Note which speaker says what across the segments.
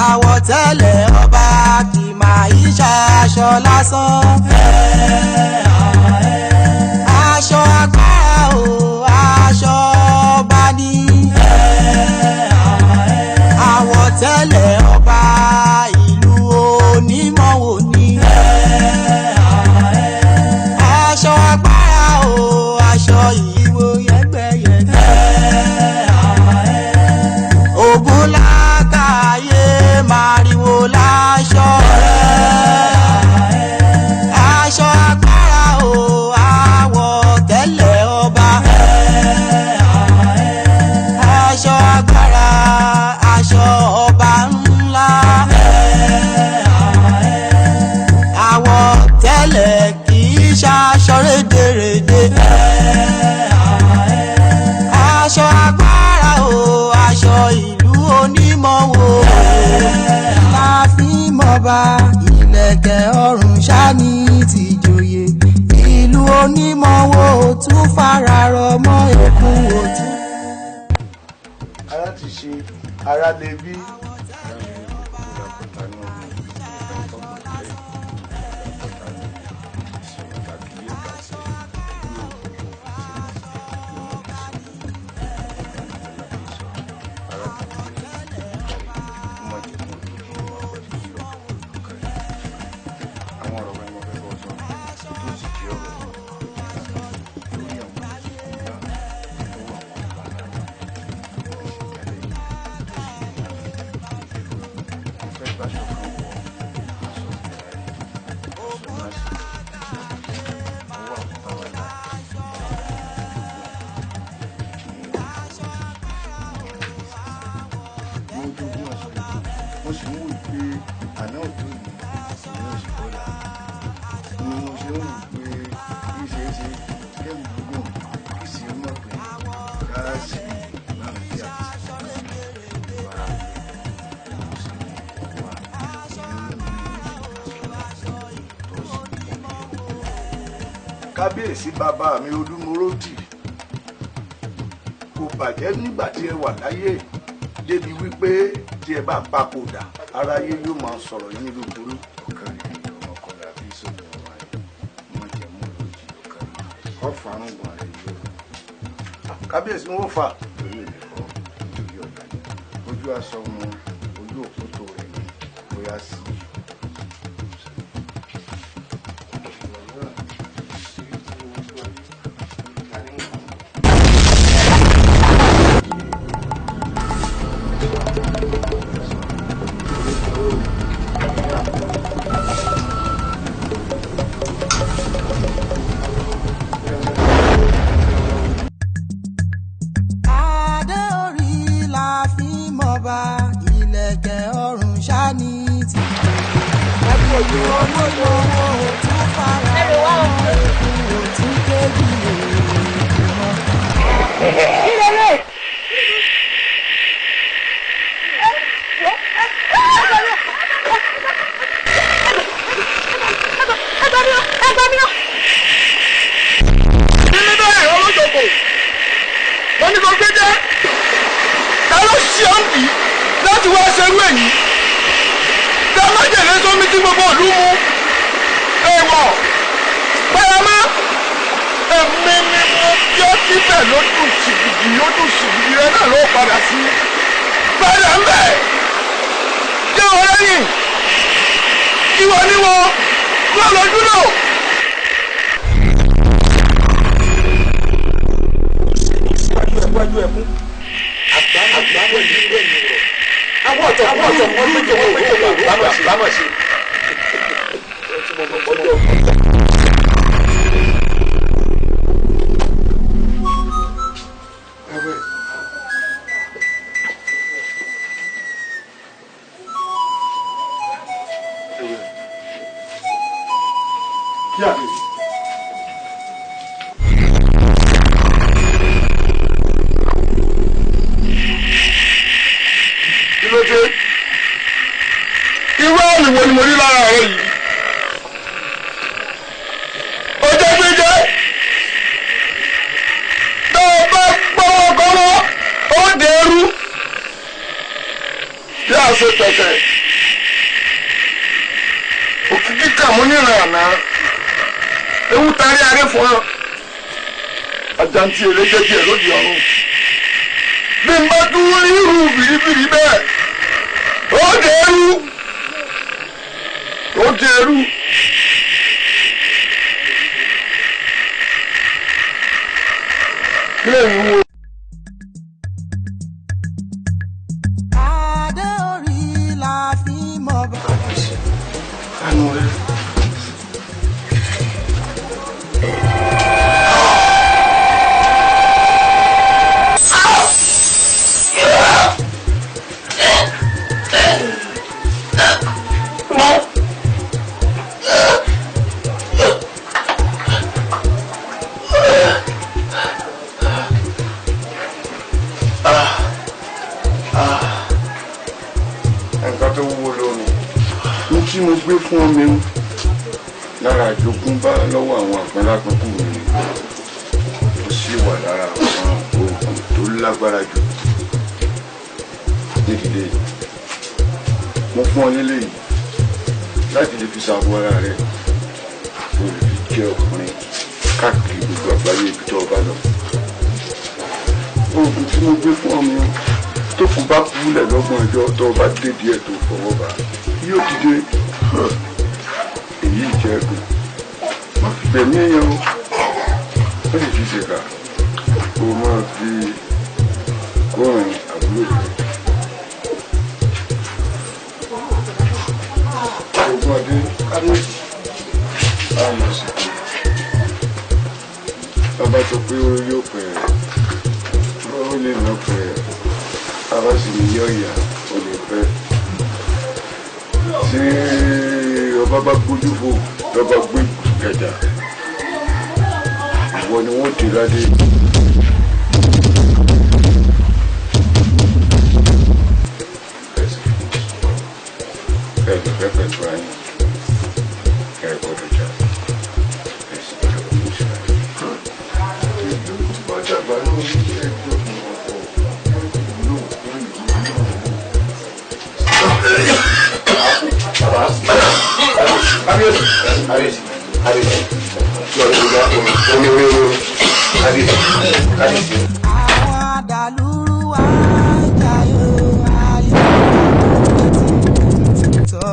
Speaker 1: Àwọ̀tẹ́lẹ̀ ọba kì máa í ṣaṣọ lásán. Aṣọ agbára o, aṣọ ọba ni. Àwọ̀tẹ́lẹ̀ ọba ìlú onímọ̀wò ni. Aṣọ agbára o, aṣọ ìwò yẹ́gbẹ́yẹ́gbẹ́. Ògùn lákàáyé màrìwò láṣọ rẹ̀. Aṣọ agbára o, àwọ̀tẹ́lẹ̀ ọba. Aṣọ agbára, aṣọ ọba ńlá. Àwọ̀tẹ́lẹ̀ kì í ṣaṣọ rédèrèdè. Aṣọ agbára o, aṣọ ìlú onímọ̀wò. La fi mọba ìlẹ̀kẹ̀ ọrùn ṣáni tìjòyè. Ìlú onímọ̀wò tún fararọ mọ́ ekun òtún.
Speaker 2: Ara ti ṣe ara lè bí. Mo sì ń wò pé àná òjò yìí ìyẹn ò sì bọ́lá ni mo ṣe ń wò pé kí ṣe é ṣe kẹ́mi gígùn kí sì mọ̀ pé gáàsì láàrin bí àti ìwà mo sì ní wà nínú tó sì ní. Kábíyèsí bàbá mi Olúmọ̀rọ̀dì kò bàjẹ́ nígbà tí ẹ wà láyé débi wípé tí ẹ bá papòdà aráyé yóò máa sọ̀rọ̀ yín lúburú. Ọ̀kàrí ọmọkọlá bí sọ̀rọ̀ ọ̀wá yìí wọ́n jẹ́ mú lójì ọ̀kàrí ọ̀fàrùngbọ̀n rẹ̀ yóò. Kábíyèsí ń wò fà. Lórí èmi kọ́ nítorí ọ̀gá ni ojú aṣọ wọn ojú òkúto rẹ̀ ni bóyá sí i.
Speaker 1: Adé orí la fi mọba ìlẹ̀kẹ̀ ọrùn ṣáni tìjòyè. Ìlú onímọ̀wò tún fara mọ́ ekun òtún kébì òkú mọ́.
Speaker 2: Nílé bẹ́ẹ̀ ọlọ́jọ̀gbọ̀ wọ́n ní kò gbé jẹ́ ta ló ṣe ọ́ bì láti wá ṣerú èyí tá a má jèlé sómi tí gbogbo ìlú mu èèwọ̀ pẹ́yàmá èmi ni mo bí ó ti bẹ̀ lójú ṣìgìdì lójú ṣìgìdì rẹ náà ló padà sí padà ń bẹ̀ jẹ́ wọn lẹ́yìn kí wọ́n ní wọn kúrò lójú náà.
Speaker 3: Iwájú ẹkún àgbámọ̀ ìlú ẹ̀yìn rọ̀ àwọn ọ̀tọ̀ àwọn ọ̀tọ̀ wọn péjọ wọn péjọ wọn àbámọ̀ sí.
Speaker 2: Kí àdé. Kí ló dé? Irú àmì wo ni mo rí lára rẹ yìí? Ó jẹ́ gbéjẹ́. Tó o bá gbọ́wọ́ kọ́wọ́, ó dẹrú. Kí àdé. ṣe tọ̀tẹ̀. Òkìkí kàmú níran àná. Ewu tarí aré fún ọ. Àjàntí èrè jẹjẹ lóde ọ̀run. Bí n bá dúró rí irú bìrìbìrì bẹ́ẹ̀, ó dé eru. Ó dé eru. Kí lè ń wo?
Speaker 1: Adé orí la fi mọ̀ bá.
Speaker 2: Àánú rẹ. Nǹkan tó wúwo lómi ní tí mo gbé fún ọmọ mi lára àjogúnbá lọ́wọ́ àwọn àgbàlagbà mi ni ó sì wà lára àwọn oògùn tó lágbára jù nídìílé. Mo fún ọ lélẹ́yìí láti lè fi ṣàbò ara rẹ kó lè fi jẹ́ ọkùnrin káàkiri gbogbo àgbáyé ibi tó o bá lọ. Oògùn tí mo gbé fún ọmọ mi tó kù bá kúlẹ̀ lọ́gbọ̀n ọjọ́ tó o bá dé díẹ̀ tó fọwọ́ bá yóò dìde. Èyí jẹ́ ẹ̀gùn má fi gbẹ̀mí èèyàn o, má sì fi ṣèkà, kó o máa fi kórin àbúrò rẹ. Ogún ọdún kábíyèsí báwo sì kú bàbá tó pé ó yóò pẹ̀ ó lè lọ pẹ̀ bàbá sì ní yọ̀ọ̀yà ó lè pẹ́. Tí ọba bá gbójú fò lọ́ba gbé gàjà ìwọ ni wọ́n dé ládé. Ẹ lè fẹ́ pẹ̀lú ayé ẹ gbọ́dọ̀ jà ẹ sì gbọ́dọ̀ kú sí ayé. Ìlú tí wọ́n dàgbà lórí ẹgbẹ́ ọkọ̀ ìlú ìlú
Speaker 3: Kábíyèsí, kábíyèsí, kábíyèsí. Omi, omi, omi, kábíyèsí, kábíyèsí.
Speaker 1: Àwọn àdàlúrú wa jayé ayé tọ́.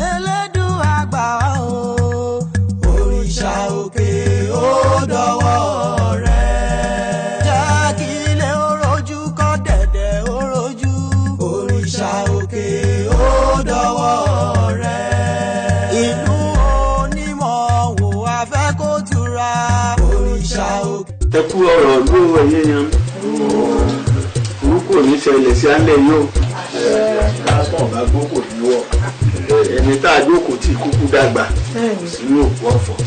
Speaker 1: Elédùn àgbà o, òrìṣà òkè ó dọwọ́ rẹ̀. Jẹ́ kí ilé ó rojú kọ́ dẹ̀dẹ̀ ó rojú. Òrìṣà òkè ó dọwọ́ rẹ̀. Ìlú onímọ̀ wò afẹ́ kó tura. Òrìṣà òkè.
Speaker 4: Ẹ kú ọ̀rọ̀ ló ẹ̀yẹ yan burúkú ò ní ṣẹlẹ̀ sí alẹ́ yìí o. Lásán ọ̀gá gbókò ní wọ̀ ẹni tá a jókòó tí kúkú dàgbà sínú òkú ọ̀fọ̀.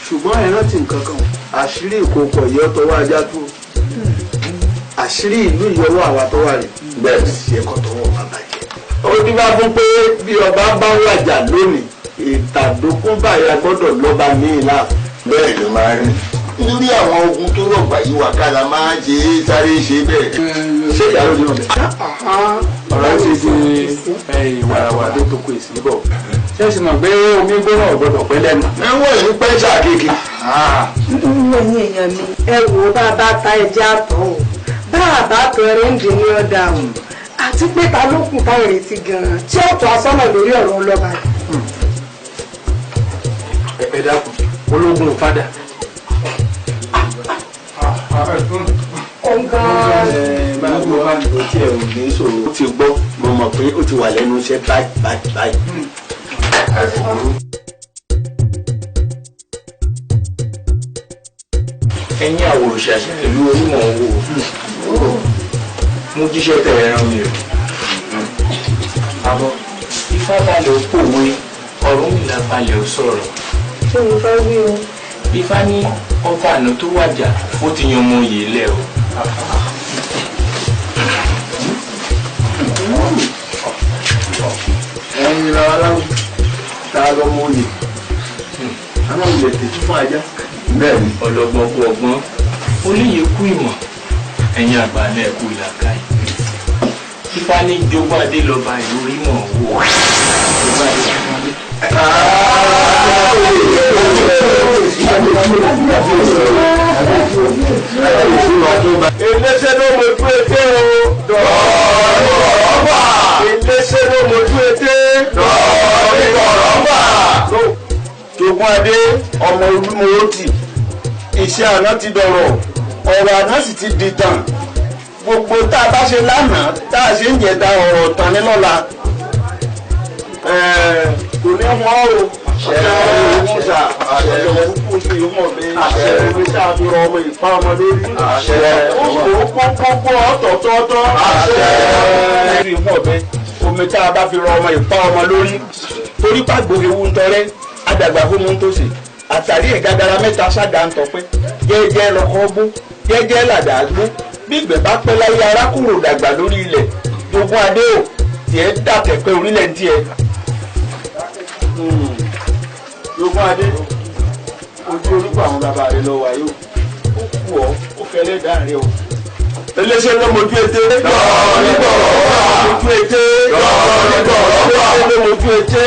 Speaker 4: Ṣùgbọ́n ẹ rántí nǹkan kan, àṣírí ìkòkò ìyọ́ tọwọ́ ajá tó, àṣírí ìlú ìyọwọ́ àwa tọwọ́ rẹ̀ bẹ́ẹ̀ sì ẹ̀kọ́ tọwọ́ wa bàjẹ́. Ó dín bá fún pé bí ọba bá wàjà lónìí ìtàdókún báyà gbọ́dọ̀ lọ́ba míì láàfin.
Speaker 2: Bẹ́ẹ̀ ló máa rí nítorí àwọn ogun tó rọ̀gbà yí wa ká la máa ṣe é sáré ṣe bẹ́ẹ̀.
Speaker 4: Ṣé ìyàwó ni ọ̀bẹ? Ọ̀rọ̀ ti di wàràwà tó tó kó èsì bọ̀. Ṣé ẹ sì mọ̀ pé omi gbóná ò gbọ́dọ̀ pẹ́ lẹ́nu?
Speaker 2: Ẹ wọ̀ ní pẹ́ṣà kéèké.
Speaker 5: Ẹ̀yin èèyàn mi, ẹ wò ó, bá a bá ta ẹja àtọ̀ o, bá a bá tọ ẹrẹ́ ń dín ní ọ̀dà o, àti pé ta ló kù táwọn ìrètí gan-an tí ó tọ́ asọ́nà lórí ọ̀rọ̀ ọlọ́ba.
Speaker 4: Ẹ dákun, ológun fada. Tí ẹ ò ní sọ̀rọ̀ ó ti gbọ́, mo mọ̀ pé ó ti wà lẹ́nu iṣẹ́ báyìí báyìí báyìí.
Speaker 6: Ẹ̀yin àwòrán-ṣàṣà ìlú onímọ̀ owó mo jíṣẹ́ tẹ̀ ẹran mi o. Àbọ̀ ifá balẹ̀ ó pòwe, Ọ̀rúnmìlà balẹ̀ ó sọ̀rọ̀.
Speaker 5: Ṣé mo fẹ́ wí o?
Speaker 6: Ifá ní ọba àná tó wàjà ó ti yan ọmọ yìí lẹ̀ o.
Speaker 4: Ẹ̀yin babaláwo ta lọmọ oyè àwọn olè tètú fún ajá.
Speaker 2: Bẹ́ẹ̀ni.
Speaker 6: Ọlọ́gbọ́n kú ọgbọ́n, olóye kú ìmọ̀, ẹ̀yin àgbà náà kú ìlàkàyè. Ifá ní jogún adé lọ́ba ìlú orímọ̀ wò. Jogún adé jogún adé.
Speaker 4: Eléṣẹ́ ló mojú ete o. Dọ̀ọ́rọ̀gbà. Eléṣẹ́ ló mojú ete. Dọ̀ọ́rọ̀gbà. Jogún adé ọmọ Olúmọ̀ọ́tì. Iṣẹ́ àná ti dọ̀rọ̀, ọ̀rọ̀ àná sì ti di tàn. Gbogbo tá a bá ṣe lánàá, tá a ṣe ń jẹta ọ̀rọ̀ tán ní lọ́la. Kò ní wọ́n o. Musa ọmọ ìpá ọmọ lórí. Ó ọ̀tọ̀ọ̀tọ̀. Omi tá a bá fi rọ ọmọ ìpá ọmọ lórí. Torí pàgbó ewu ń tọrẹ, àdàgbà fún mu ń tòsí. Àtàrí ìgagara mẹ́ta ṣáda ń tọpẹ́. Jẹ́jẹ́ lọkọ́ gbó, jẹ́jẹ́ làdà gbó. Bí ìgbẹ́ bá pẹ́ láyé arákùnrin dàgbà lórí ilẹ̀. Jogún adé o, tiẹ̀ dàtẹ̀pẹ́ orílẹ̀ ń tiẹ̀. Jogún adé, ojú orúkọ àwọn bàbá rẹ lọ wáyé o, ó kú ọ, ó fẹlẹ dáre o. Eléṣẹ́ ló mojú ete. Mojú ete. Eléṣẹ́ ló mojú ete.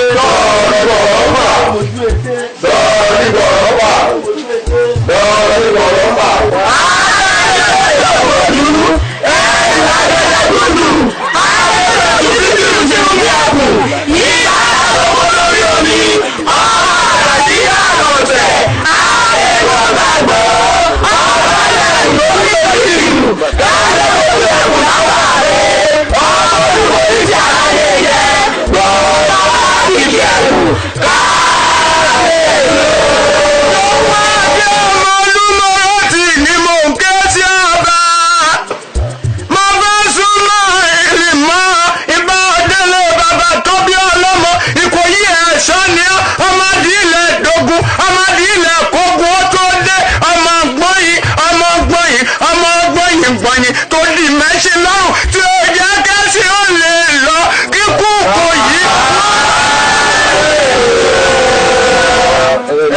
Speaker 4: Mojú ete.
Speaker 2: Tó di mẹ́ṣin lọ́rùn tí ó jẹ́ kẹ́sì ó lè lọ kíkú kò yí.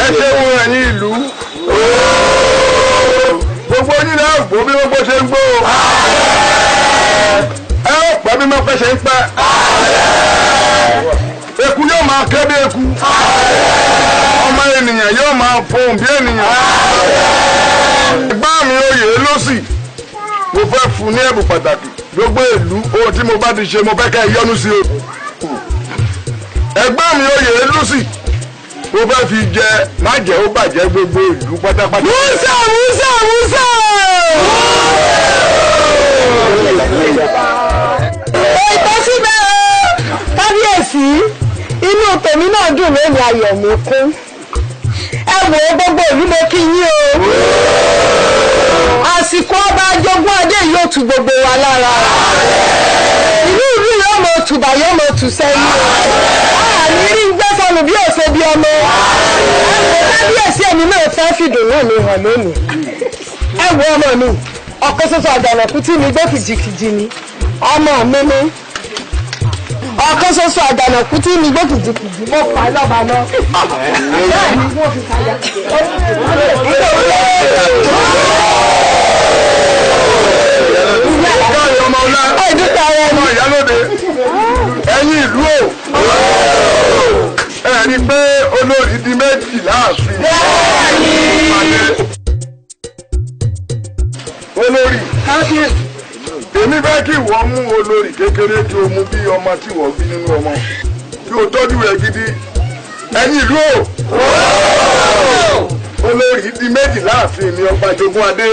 Speaker 4: Ẹ ṣe wo ẹ̀yin ìlú. Gbogbo yín náà gbó bí gbogbo ṣe ń gbó. Ẹ ó pẹ́ bí mọ́pẹ́ ṣe ń pẹ́. Eku yóò máa ké bí eku. Ọmọ ènìyàn yóò máa fohùn bí ènìyàn. Ẹ̀gbọ́n mi oyè lọ́sì. Mo fẹ́ fún ní ẹ̀bùn pàtàkì gbogbo ìlú ohun tí mo bá ti ṣe mo fẹ́ kẹ́ ẹ yọ́nú sí o. Ẹ̀gbọ́n mi oyè lùsì mo fẹ́ fi jẹ má jẹ́ ó bàjẹ́ gbogbo ìlú pátápátá.
Speaker 5: Musa Musa Musa. Ètò síbẹ̀ o kábíyèsí inú tèmi náà dùn lónìí ayọ̀ mi kún. Ẹ wò ó gbogbo ìlú mo kí yín o. Àsìkò ọba Jogún Adé yóò tu gbogbo wa lára. Ìlú ìlú yóò mọ tùbà yóò mọ tù sẹ́yìn. Àní rí gbé sọnù bí òṣè bí ọmọ. Ẹ wò kábíyèsí èmi náà fẹ́ fìdùnnú mi hàn lónìí. Ẹ wo ọmọ mi, ọ̀kan ṣoṣo àjànàkú tí mi gbé kìjikìji ni. Ọmọ mi ni. Ọ̀kan ṣoṣo àjànàkú tí mi gbé kìjikìji. Mo fà á lọ́ba náà. Bẹ́ẹ̀ ni wọ́n fi kájà.
Speaker 4: Ọmọ ìyálóde ẹ̀yin ìlú o ẹ rí i pé olórí di méjì láàfin. Olórí èmi fẹ́ kí ìwọ mú olórí kékeré kí o mú bí ọmọ tí wọ́n bí nínú ọmọ kí o tọ́jú rẹ̀ gidi. Ẹ̀yin ìlú o olórí di méjì láàfin ni ọba Jogún Adé.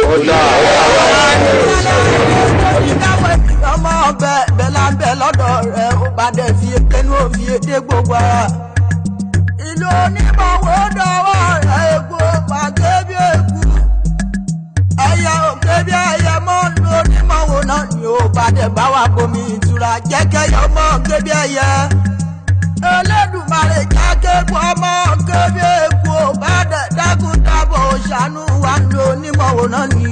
Speaker 1: Ọmọ ọbẹ̀ bẹ́ẹ̀ la ń bẹ lọ́dọ̀ rẹ̀ ó bá dẹ̀ fi ẹnu òfi èdè gbogbo ara. Ìlú onímọ̀wó dọ̀wọ́ rẹ̀ egbò pàgé bí eku. Ẹyẹ òkè bí ẹyẹ mọ́ lu onímọ̀wó náà ni ó bá dẹ̀ bá wa bomi ìtura jẹ́kẹ́yẹ ọmọ òkè bí ẹyẹ. Elédùmarè jákèkú ọmọ òkè bí eku ó bá dẹ̀ dákúndábọ̀ ṣàánú wa lu onímọ̀wó náà ni.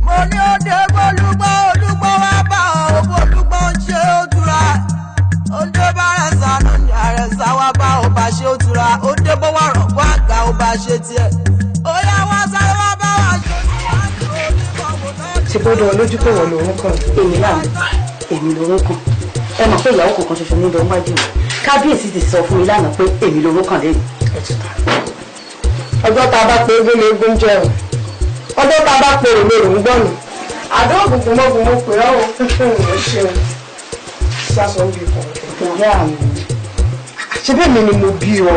Speaker 1: Mo ní ó dé bólúgbọ́ olúgbọ́ wá bá ọ bólúgbọ́ ń ṣe ó tura. Ó dé bá àrẹ̀sà lónìí àrẹ̀sà wá bá ọ bá ṣe ó tura. Ó dé bó wà rọ̀gbọ́ àgbà ó bá ṣe tiẹ̀. Ó yá wá sáré wá bá wa ṣe ó tura.
Speaker 5: Ṣe gbọ́dọ̀ lójú pé wọ́n lòun kàn èmi náà èmi
Speaker 7: Èmi lóró kàn. Ẹ mọ̀ pé ìyàwó kankan ṣoṣo ní ibẹ̀ wájú mi. Kábíyèsí ti sọ fún mi lánàá pé èmi lóró kàn lẹ́yìn.
Speaker 5: Ọjọ́ tá a bá pe eégún léegún jẹ́ o. Ọjọ́ tá a bá pe òrò lòrò ń gbọ́nù. Àdó ògùnkùn mọ́gùn mo pè ọ́ o. Ó ṣeun. Sásọ ń bí kan.
Speaker 7: Ìyá mi.
Speaker 5: Ṣé bẹ́ẹ̀ mi ni mo bí ọ?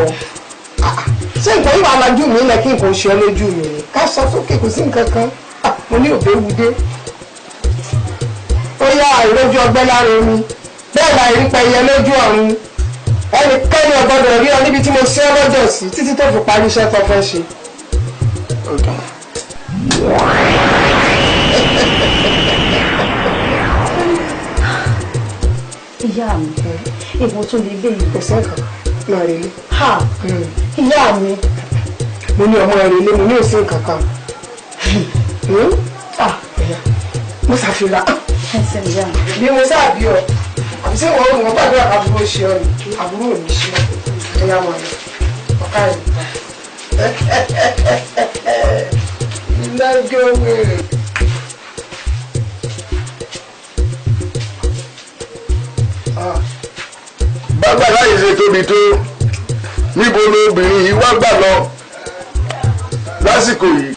Speaker 5: Ṣé nǹkan yìí wàá lajú mi lẹ kí nǹkan ṣe ọ lójú mi ni? Ká sọ sókè kò sí nǹkan kan. Mo ní òbí ewu dé. Ó yá àìrójú ọgbẹ́ lára omi. Bẹ́ẹ̀ la ìrí pẹyẹ lójú ọ̀run. Ẹnikẹ́ni ò gbọ́dọ̀ rí ọ níbi tí mo ṣe ọ́ lọ́jọ́ sí títí tó fi parí iṣẹ́ tó fẹ́ ṣe.
Speaker 7: Ìyá mi, èwo tún lè lé yìí?
Speaker 5: Kò sí nǹkan máa relé.
Speaker 7: Ìyá mi.
Speaker 5: Mo ní ọmọ relé, mo ní òsín nǹkan kan. Mo ṣàfihàn. Bí mo sáà bí ọ, àbí ṣé wọ́n wọ́n gbàdúrà àbúrò ṣe ọ ni, àbúrò mi ṣe ọ, ẹ̀yà wọn ni, ọ̀ká rẹ̀. Iná jó wèrè.
Speaker 2: Bàbá láyé ṣe tóbi tó, níbo ni obìnrin yìí wá gbà lọ lásìkò yìí?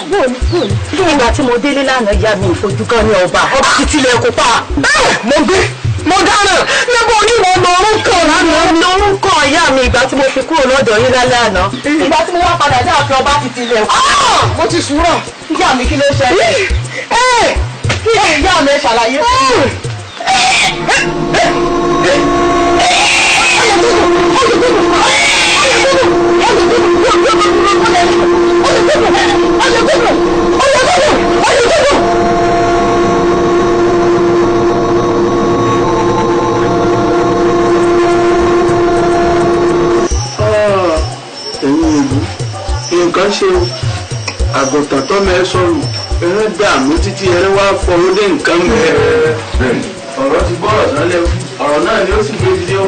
Speaker 7: Nígbà tí mo délé lánàá, ìyá mi ìfojú kan ní ọba ọba títí lẹ kó pa.
Speaker 5: Mo gbé, mo dáná, níbo oníwọ̀n lórúkọ
Speaker 7: lánàá? Lórúkọ ìyá mi, ìgbà tí mo fi kúrò lọ́dọ̀ yín lálẹ́ àná. Ìgbà tí mo wá padà dé ààfin, ọba títí lẹ kó.
Speaker 5: Mo ti sùúrọ̀.
Speaker 7: Ìyá mi, kí ló ṣẹlẹ̀? Kí ni ìyá mi ṣàlàyé fún mi?
Speaker 4: Ẹ̀yin ìlú, nǹkan ṣe o. Àgùntàn tọ́mọ ẹ sọnù, ẹran dààmú títí ẹran wá fọwọ́ dé nǹkan mẹ́. Ọ̀rọ̀ ti gbọ́rọ̀ sálẹ̀, ọ̀rọ̀ náà ni ó sì gbé dídé o.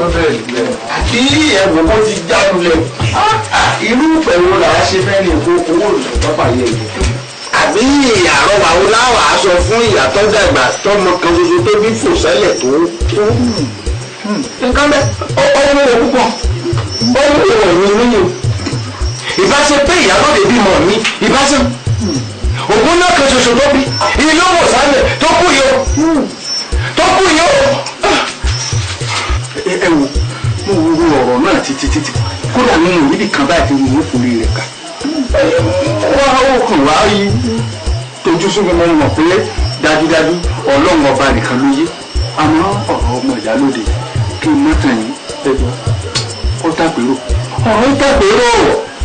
Speaker 4: Àbí ẹ̀wọ̀n kan ti já lulẹ̀? Irú ìpẹ̀wò là á ṣe fẹ́ ní ìkó owó olùsọ̀tọ́ yẹ yìí? Àbí àrọwà wo láwà á sọ fún ìyá tó dàgbà tọmọ kan ṣoṣo tó bí fò sẹ́lẹ̀ tó kú? Nǹkan bẹ́ẹ̀ ọwọ́ wò púpọ̀, ọwọ́ wò ní níyì. Ìbá ṣe pé ìyálóde bímọ mi, ìbá ṣe ògùn náà kan ṣoṣo tó bí ilé wò sálẹ̀ tó kú yìí o, tó kú yìí o. Ẹ wo, mo wo ọ̀rọ̀ náà títí títí, kódà nínú ìrírí kan báyìí tí mo kò rí rẹ̀ ká. Wá ó kàn wá yí tójú sómi, mo mọ̀ pé dájúdájú Ọlọ́run ọba nìkan ló yé. Àmọ́ ọ̀rọ̀ ọmọ ìyálóde, kí n mọ́tàn yín ẹjọ́, ó tàpérò, ọ̀rọ̀
Speaker 2: tàpérò.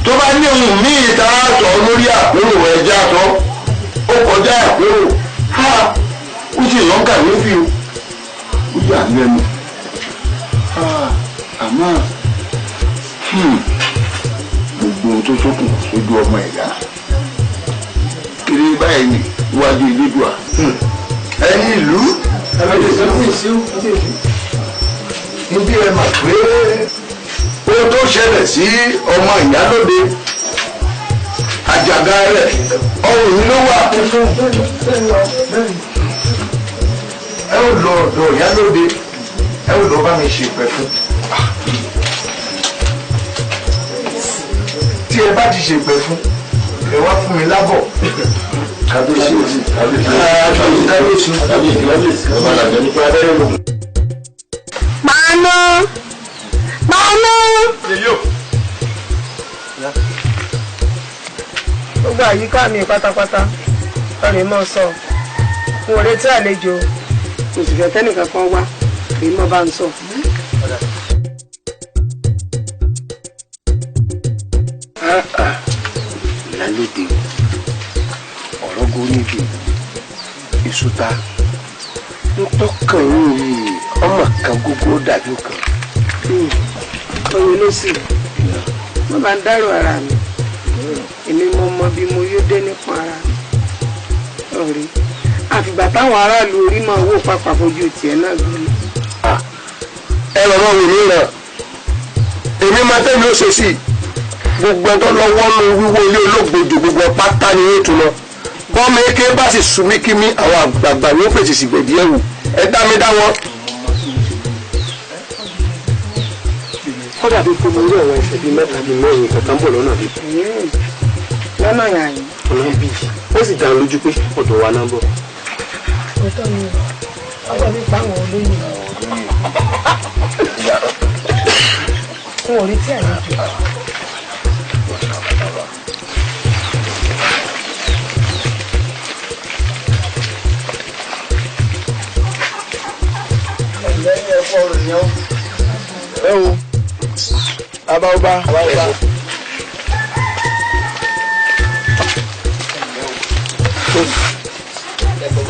Speaker 2: Tó bá ní ohun míì tá a sọ lórí àpérò, ẹja sọ, ó kọjá àpérò. Ha, ó sì lọ́n kàyéfì o, ó yà lẹ́nu. Àmọ́ gbogbo ohun tó sókùn sójú ọmọ ẹ̀yà kiri báyìí ní iwájú Elédùà. Ẹ̀yin ìlú, níbi ẹ mà pé ohun tó ṣẹlẹ̀ sí ọmọ ìyálóde, àjàgà rẹ̀ ọrùn yìí ló wà. Ẹ ó lọ ọ̀dọ̀ ìyálóde, ẹ ó lọ bá mi ṣèpẹ̀ fún. Tí ẹ bá ti ṣèpẹ̀ fún, ẹ wá fún mi lábọ̀. Kábíyèsí, kábíyèsí, kábíyèsí, kábíyèsí, kábíyèsí, kábíyèsí.
Speaker 5: Gbogbo àyíká mi pátápátá ọ̀rẹ́ mọ́ sọ. N ò retí àlejò. Mo sì fẹ́ kẹ́nìkan kan wá èyí mọ́ bá ń sọ.
Speaker 4: Ìyálóde ọ̀rọ̀ goríjì ìṣúta ń tọ́kàn yìí ọmọ kan gógó dàbí kan.
Speaker 5: Oyè ló sì mo bá ń dárò ara mi, èmi mo mọ bí mo yóò dé nípa ara mi ọ̀rẹ́, àfìgbà táwọn aráàlú orí máa wò pápá fojú tiẹ̀ náà gbé.
Speaker 4: Ẹ lọ́mọ wò mí ràn, èmi máa tẹ́ mi ó ṣe sí i. Gbogbo ẹjọ́ lọ́wọ́ ló wíwó ilé olóògbòjò gbogbo pátá ni yóò tún lọ. Bọ́mọ eke bá sì sùn mí kí mi àwọn àgbààgbà yóò fèsì sígbẹ̀dí ẹ̀wù. Ẹ dá mi dá wọn.
Speaker 6: Kódà bí kò mọ irú àwọn ẹsẹ̀ bíi mẹ́ta bíi mẹ́rin kan tá ń bọ̀ lọ́nà bíi.
Speaker 5: Lọ́nà yàrá.
Speaker 6: Ọ̀nà bíi ó sì dá lójú pé ọ̀dọ̀ wa náà bọ̀.
Speaker 5: Òótọ́ ni ọjọ́ bíi pa àwọn olóyè. N ò retí àlejò.
Speaker 4: Ẹ wo abáwọba abáwọba.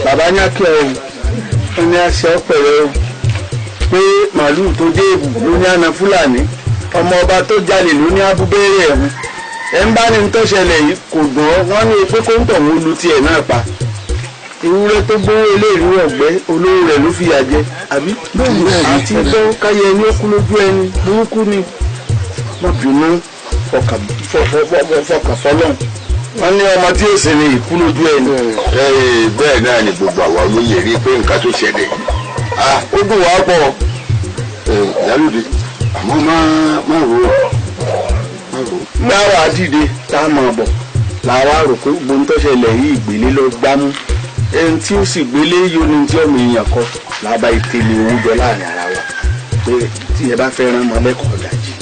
Speaker 4: Bàbá ní akẹ́ o, ó ní àṣẹ ọ̀pẹ̀rẹ̀ o, pé màálùú tó dé èbù ló ní àna Fúlàní, ọmọ ọba tó jalè ló ní abúbẹ́rẹ́ ẹ̀hún. Ẹ ń bá ní tó ṣẹlẹ̀ yìí kò dùn ọ́, wọ́n ní pé kó ń tọ̀ wọ́n lu tiẹ̀ náà pa. Ewúrẹ́ tó gbówó ilé ìlú ọ̀gbẹ́ olówó rẹ̀ ló fìyà jẹ, àbí? Àti tó káyẹ ẹni ó kú lójú ẹni burúkú ni. Má bínú, fọkàn fọlọ́n. Wọ́n ní ọmọ tí ó sì ní ìkú lójú ẹni.
Speaker 2: Bẹ́ẹ̀ náà ni gbogbo àwa olóyè rí pé nǹkan tó ṣẹlẹ̀ ó dùn wá pọ̀. Ìyálóde àmọ́ má rò ó.
Speaker 4: Gbáwa dìde tá a máa bọ̀ làwa rò pé gbogbo ń tó ṣẹlẹ̀ yìí ìgbélé ló gbámú. Ẹni tí ó sì gbélé yóò ní tí ọmọ èèyàn kọ làbá ìtẹ̀lé owó jọ láàrin ara wa pé tí ẹ bá fẹ́ rán ọmọ lẹ́kọ̀ọ́ dájí.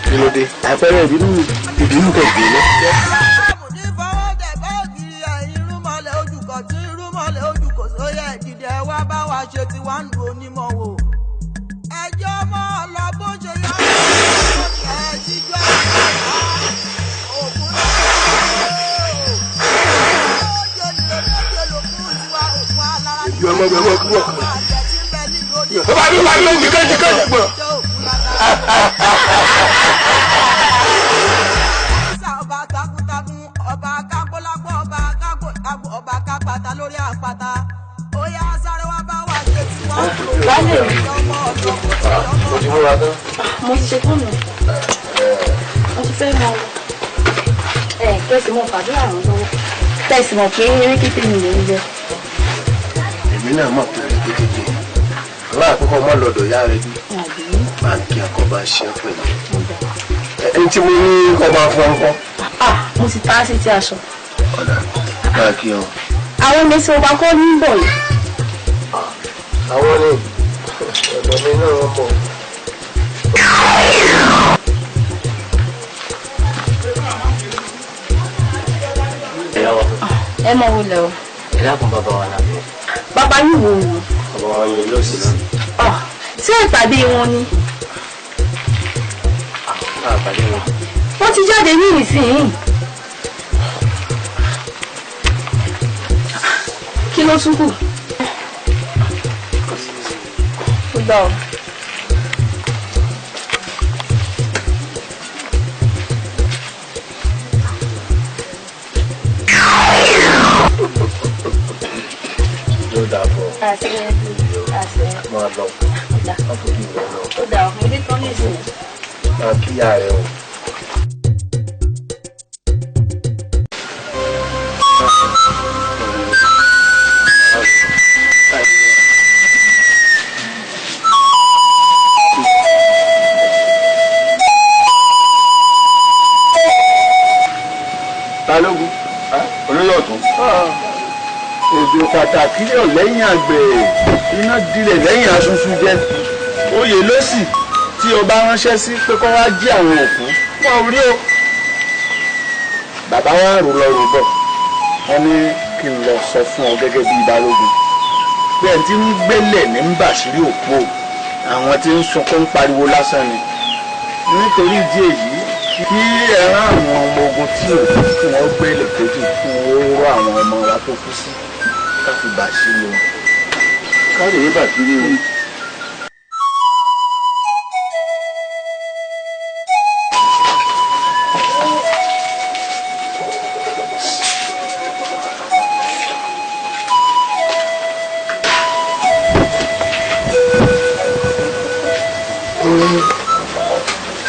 Speaker 6: Kí ló dé?
Speaker 4: Àpẹẹrẹ ìbínú
Speaker 6: ìbínú kẹ̀kẹ́ lọ.
Speaker 1: Ṣe ti wá ń lu onímọ̀ wò. Ẹjọ́ mọ́ lọ bó ṣe yọ ẹ jíjọ́ òkun náà.
Speaker 2: Bàbá mi wà lóhùn kẹ́jì kẹ́jì gbọ́.
Speaker 1: Ọba takuntakun, ọba kápólápó, ọba kápólápó, ọba kápátá lórí àpáta. Ó yá sáré wá bá wa ṣe tiwa.
Speaker 6: Mo ti múra tán.
Speaker 7: Mo ti ṣe tán nù. Mo ti fẹ́ mọ ẹ kẹ́sì mọ fàdúrà ràn lọ́wọ́. Tẹ̀sí mọ̀ pé eré kété mi lè ń jẹ.
Speaker 4: Èmi náà mọ̀ pé eré kété jẹ. Aláàkókò mọ́ lọ́dọ̀ yá rẹ bí. Báńkì àkọ́bá ṣe é pẹ̀lú. Ẹni tí mo ní kọ́ máa fọ́n kọ́.
Speaker 7: Mo ti ta á sí ti aṣọ.
Speaker 4: Ọ̀dà báńkì ọ̀.
Speaker 7: Àwọn mi tí mo bá kọ́ ní bọ̀ yìí.
Speaker 4: Àwọn ni ọ̀dọ̀ mi náà wọ́n bọ̀.
Speaker 7: Ẹ mọ wo lẹ o.
Speaker 6: Ẹ dákun bàbá wa lábẹ́.
Speaker 7: Bàbá yìí wò ó.
Speaker 6: Bàbá wa yẹn yóò sì náà.
Speaker 7: Ṣé ìpàdé wọn ni?
Speaker 6: Àpàdé wọn.
Speaker 7: Wọ́n ti jáde ní ìsìn. Kí ló tún kù? Ó gbà ọ́.
Speaker 4: Yóò dáa fún ọ. Máa lọ. Má fojú rẹ lọ.
Speaker 7: Ó dà ọ́, mo dé tán ní ìsìn.
Speaker 4: Máa kíyà rẹ o. Balógun, olóyè ọ̀tún. Òjò pàtàkì yọ̀ lẹ́yìn àgbẹ̀, iná dilẹ̀ lẹ́yìn asunsun jẹ. Oyè lọ́sì tí ọba ránṣẹ́ sí pé kó wá jí àwọn òkú wọn ò rí o. Bàbá wa rò lọ rò bọ̀, wọ́n ní kí n lọ sọ fún ọ gẹ́gẹ́ bíi balógun pé ẹni tí ń gbélẹ̀ ní ń bàṣírí òkú o, àwọn tí ń sunkún ń pariwo lásán ni. Nítorí ìdí èyí, kí ẹ rán àwọn ọmọ ogun tí òkú kí wọ́n gbélẹ̀ kejì kí wọ́n rọ àwọn ọmọ wa tó kú sí ká fi bàṣírí wọn. Ká lè bàṣírí wọn.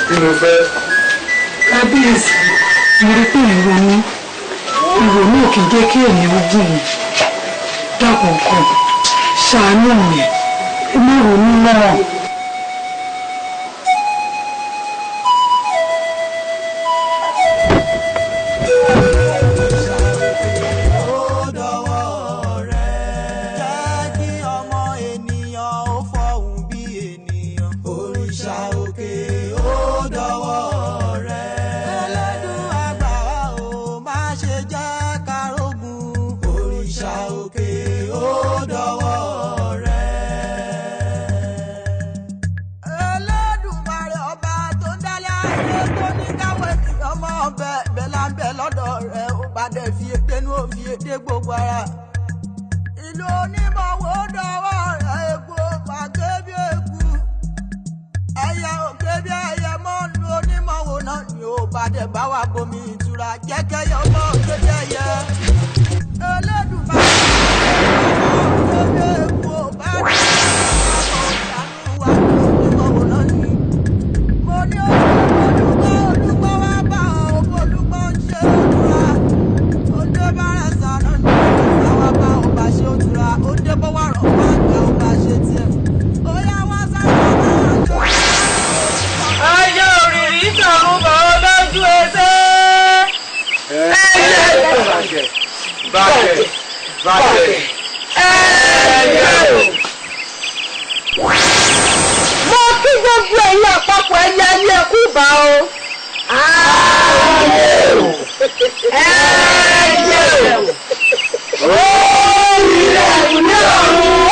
Speaker 2: Kí ló fẹ́?
Speaker 5: Kábíyèsí, mo rí pé ìrònú ìrònú ò kì í jẹ́ kí èmi ó gùn mí. Dákun kan, ṣàánú mi, ẹ má ronú náà.
Speaker 1: Jẹ́ kí ọmọ ènìyàn ó fọhùn bí ènìyàn. Òrìṣà òkè ó dọwọ́ rẹ̀. Ẹlẹ́dùn àgbà wa ò má ṣe jẹ́ ká rógun. Òrìṣà òkè ó dọwọ́ rẹ̀. Ẹlẹ́dùmarè ọba tó ń dálé ayé tó ní káwé ọmọ ọbẹ̀ bẹ́ẹ̀ là ń bẹ lọ́dọ̀ rẹ̀ ó bá dẹ̀ fi ètè nú òfi ètè gbogbo ara. Ìlú onímọ̀wó dọwọ́ rẹ̀ epo pàké bí eku. Ẹyẹ òkè bí ẹyẹ mọ́ lu onímọ̀wó náà ni ó bá dẹ̀ bá wa bomi ìtura jẹ́kẹ́yẹ ọmọ òkè bí ẹyẹ. Ẹlẹ́dùmarè òkè bí eku ó bá dẹ̀ bá wa onímọ̀wó náà ni. Mo ní olùgbọ́ olùgbọ́ wá bá ọ olùgbọ́ ń ṣe òdúrà. Òde bára sànà ní àwa bá ọba ṣe òdúrà. Òde bó wà rọ̀ wá gbà ọba ṣe tiẹ̀. Ó yá wá sáré wá ṣe.
Speaker 8: Ayé òrìrì sọ̀rùn bọ̀ ọ́ lójú ẹsẹ̀.
Speaker 3: Bàjẹ́ bàjẹ́ bàjẹ́ ẹ̀yẹ o.
Speaker 5: Mo kí gbogbo ẹ̀yin àpapọ̀ ẹyẹ ayé ẹkú bá o. Ẹyẹ o. Orílẹ̀ èdè ọ̀run.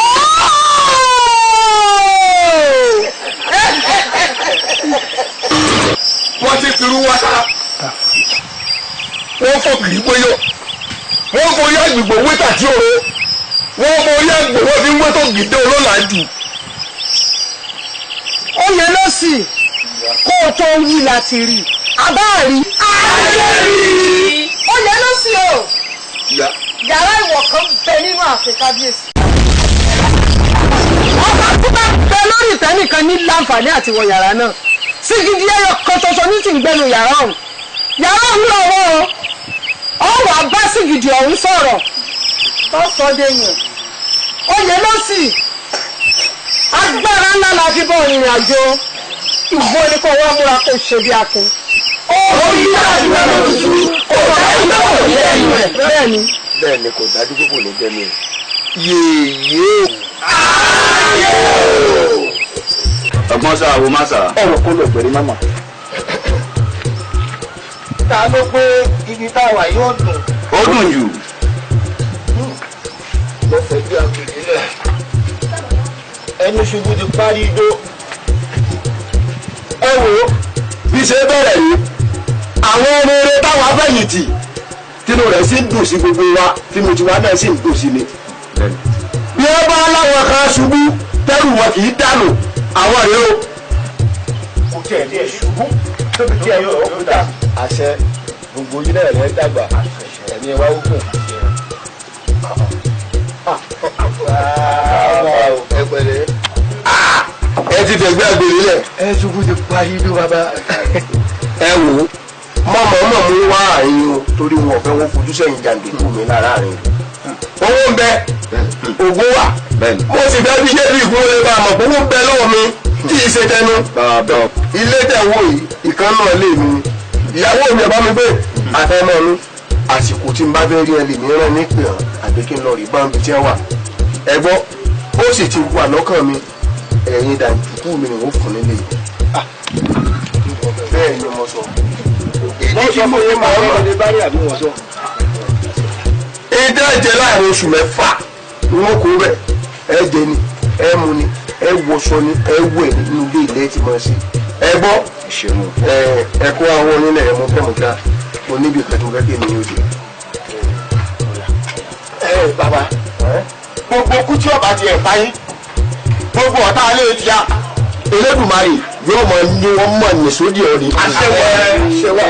Speaker 2: Wọ́n ti fi irú wá sára, wọ́n fò kìí gbóyò, wọ́n forí àgbègbè wétà tí òro, wọ́n forí àgbè wọ́n fi ń wétò gìdé olólàájú.
Speaker 5: Oyè ló sì kó o tó wí láti rí i. Àbá rí. Oyè ló sì o.
Speaker 2: Ìyá.
Speaker 5: Yàrá ìwọ̀ kan bẹ nínú ààfin kábíyèsí. Ọba tó bá bẹ lórí ìtẹ́ nìkan ní láǹfààní àti wọ yàrá náà. Sìgìdì ẹyọ kan ṣoṣo ní sì ń gbẹnu yàrá ọ̀hún. Yàrá ọ̀hún lọ́wọ́ o. Ọ wà bá sìgìdì ọ̀hún sọ̀rọ̀. Tó sọ de yàn. Oyè ló sì. Agbára ńlá la fi bọ́ ìrìn àjò. Ìwọ ni kò wá múra kó ṣe bí akin. Orí àdúrà lójú kò dájú pé kò ní ẹ̀yìn rẹ̀. Bẹ́ẹ̀ni.
Speaker 6: Bẹ́ẹ̀ ni, kò dájú pé kò ní jẹ́ mi. Yèyé
Speaker 4: Ọgbọ́n sáà wo má sáà.
Speaker 3: Ọ̀rọ̀ kó lọ gbẹ̀rí máma.
Speaker 8: Ta ló pé ibi táwa yóò dùn?
Speaker 4: Ó dùn jù.
Speaker 8: Mo fẹ́ bí agbègbè náà. Ẹni ṣubú ti parí ijó.
Speaker 2: Ẹ wò ó bí ṣe bẹ̀rẹ̀ yìí, àwọn ọmọ eré táwọn afẹ̀yìntì tínú rẹ̀ sì ń dùn sí gbogbo wa, tínú tiwa náà sì ń dùn sí ni. Bí wọ́n bá láwọn kan ṣubú tẹ́rù wọn kì í dànù, àwọn rèé o.
Speaker 3: Kò tiẹ̀ ní ẹ̀ ṣubú tóbi tí ẹ yóò dà.
Speaker 6: Àṣẹ, gbogbo yín náà rẹ̀ dàgbà, ẹ̀mí ẹ wá ó gùn.
Speaker 2: Ẹ pẹ̀lẹ́, ẹ ti fẹ̀gbẹ́ àgbèrè lẹ̀.
Speaker 6: Ẹ ṣubú ti parí ijó bàbá.
Speaker 2: Ẹ wò ó, mọ̀mọ́ mú wá àárín o, torí wọn ò fẹ́ wọn fojú sẹ́yìn jàǹdùkú mi lára àárín. Owó ń bẹ, ògùn wà, mo sì fẹ́ fi ṣé bí ìkúrò lè bá a mọ̀ pé owó ń bẹ lọ́wọ́ mi tí ì ṣe tẹnu. Ilé tẹ̀ wò yìí, ìkan náà lè mi ni ìyàwó mi ọba mi gbé àtọmọ mi.
Speaker 4: Àsìkò tí n bá fẹ́ rí ẹ lè mìíràn nípìn hàn àbí kí n lọ rí báńbi tí ẹ wà. Ẹ gbọ́, ó sì ti wà lọ́kàn mi, ẹ̀yin dàdúkú mi ni wọ́n fún nílé yìí. Bẹ́ẹ̀ ni mo sọ. Èyí tí mo yẹ máa ń mọ̀. Ìdá jẹ láàrin oṣù mẹ́fà ni wọ́n kó bẹ̀. Ẹ jẹ ni, ẹ mu ni, ẹ wọṣọ ni, ẹ wẹ̀ nínú ilé ilé tí mo ṣe. Ẹ gbọ́, ẹ kó àwọn onílẹ̀ ẹ mú fẹ́mu ká mo níbi ìkan tí mo fẹ́ kí èmi yóò dé.
Speaker 2: Ẹ bàbá, gbogbo kú tí ọba ti ẹ̀ fáyín, gbogbo ọ̀tá alẹ́ ti ya. Elédùmarè yóò mọ ní wọn mọ ní sódì ọ̀rẹ́.
Speaker 4: Àṣẹwà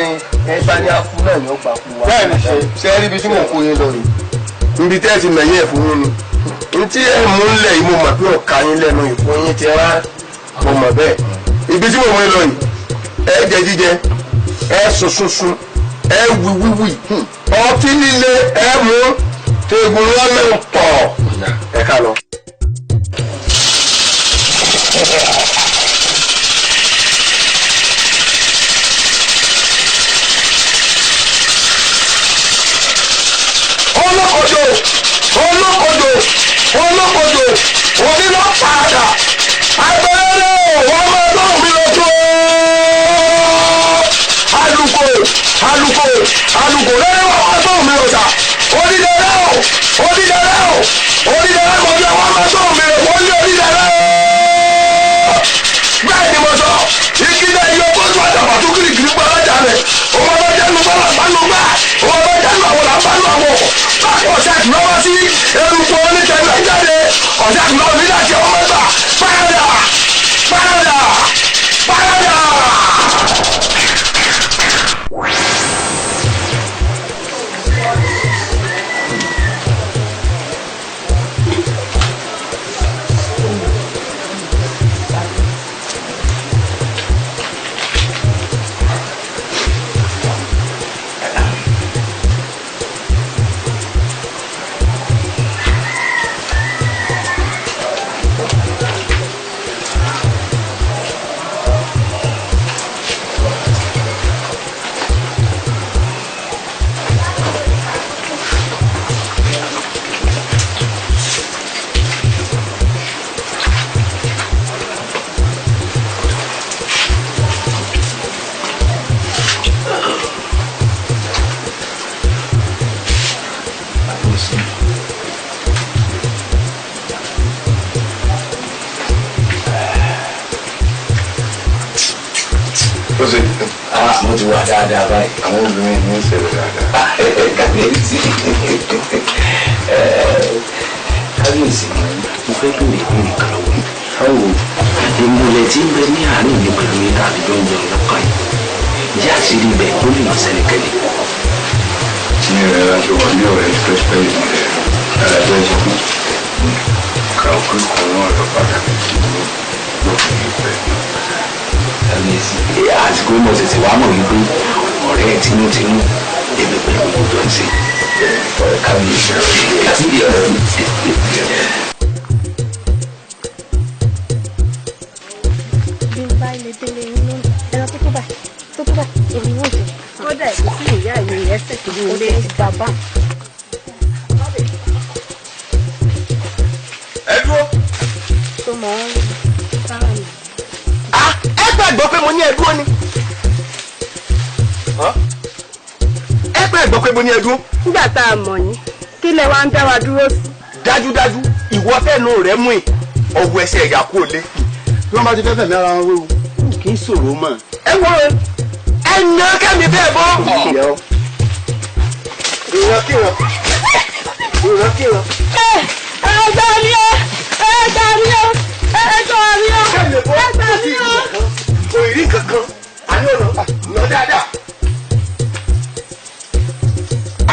Speaker 4: ẹ bá ní akú náà ni ó gbà kú wa.
Speaker 2: Bẹ́ẹ̀ni ṣe.
Speaker 4: Ṣé ẹ rí ibi tí mò ń kó yín lọ rè? Níbi tẹ́ ẹ ti mẹ̀yìn ẹ̀ fún yín ni. N tí ẹ mú lẹ̀ yìí mo mọ̀ pé ọ̀ka yín lẹ́nu ìfún yín ti rá. Mo mọ̀ bẹ́ẹ̀. Ibi tí mò ń mú yín lọ yìí, ẹ jẹ jíjẹ, ẹ sùn sunsun, ẹ wí wíwì, ọtí líle ẹ mú, tegun lọ́lẹ̀ pọ̀. Ẹ ká lọ. Olókojo, olókojo, olókojo, onílọ padà, agbẹrẹ wọn máa lóhùn mi lójú. Alùkò, alùkò, alùkò lẹ́yìn wọn máa lóhùn mi lọ́jà. Onídẹrẹ́ o, onídẹrẹ́ o, onídẹrẹ́ kọjá wọn máa lóhùn mi lọ́jà. Wọ́n lé onídẹrẹ́ o. Bẹ́ẹ̀ ni mo sọ, igi náà yọ bójú àtàbà tó kirikiri gbọ́ alájà rẹ̀. Òun ọba jẹ́nu bọ́lá bánú gbà, òun ọba jẹ́nu àwọn làbánú àwọn. Bákan ọ̀sẹ̀ àtúnlọ́wọ́ sí eruku onítẹ̀lẹ̀ jáde, ọ̀sẹ̀ àtúnlọ́wọ́ nígbà tí ọmọ mẹ́fà. Párádà! Párádà! Párádà!
Speaker 6: Mo ti wà dáadáa báyìí.
Speaker 9: Àwọn obìnrin mi ń ṣẹlẹ̀ dáadáa.
Speaker 6: Kábíyèsí, kábíyèsí, mo fẹ́ bèrè ìbéèrè kan lọ́wọ́ yìí. Báwo ìmùlẹ̀ tí ń bẹ ní àárín mi pẹ̀lú yín tàbí jọ ń jẹun lọ́kàn yìí? Ìyá àṣírí ibẹ̀ ó lè sẹ́nikẹ́ni.
Speaker 9: Ní rẹ̀ láti wà ní ọ̀rẹ́ pẹ́pẹ́ ìmùlẹ̀ dáadáa ṣe fún. Kàwé kan náà lọ pàtàkì tí mo lófin ìfẹ́.
Speaker 6: Kábíyèsí, àsìkò mo ṣẹ̀ṣẹ̀ wá mọ̀ wípé ọ̀rẹ́ tinútinú èmi pẹ̀lú gbogbo ń ṣe. Kábíyèsí, kábíyèsí.
Speaker 7: Bí n bá ilé délé yín lónìí, ẹran tó tó báyìí, tó tó báyìí, èmi yóò jẹ.
Speaker 5: Kódà ìgbésí ìyá mi ẹsẹ̀ tó ní ilé
Speaker 7: bàbá.
Speaker 2: Ẹ dúró.
Speaker 7: Tó mọ̀ ọ́n rí sára mi.
Speaker 2: Ẹ gbàgbọ́ pé mo ní ẹ dúró ni. Ẹ gbàgbọ́ pé mo ní ẹ dúró.
Speaker 5: Nígbà tá a mọ̀ yín, kí lẹ wá ń dá wa dúró sí?
Speaker 2: Dájúdájú, ìwọ fẹ́nu rẹ mú ì, ọwọ́ ẹsẹ̀ ẹ̀yà kúrò lé.
Speaker 4: Bí wọ́n bá ti fẹ́ fẹ̀mí ara wọn wéwu, kì í ṣòro mọ́.
Speaker 2: Ẹ wo ẹ nà kẹ́mi bẹ́ẹ̀ bọ́. Ìran kíran, ìran kíran.
Speaker 5: Ẹ gbà mí o! Ẹ gbà mí o! Ẹ gbà mí o! Ẹ gbà mí o!
Speaker 2: Kò rí kankan, àní ọ̀nà nà dáadáa.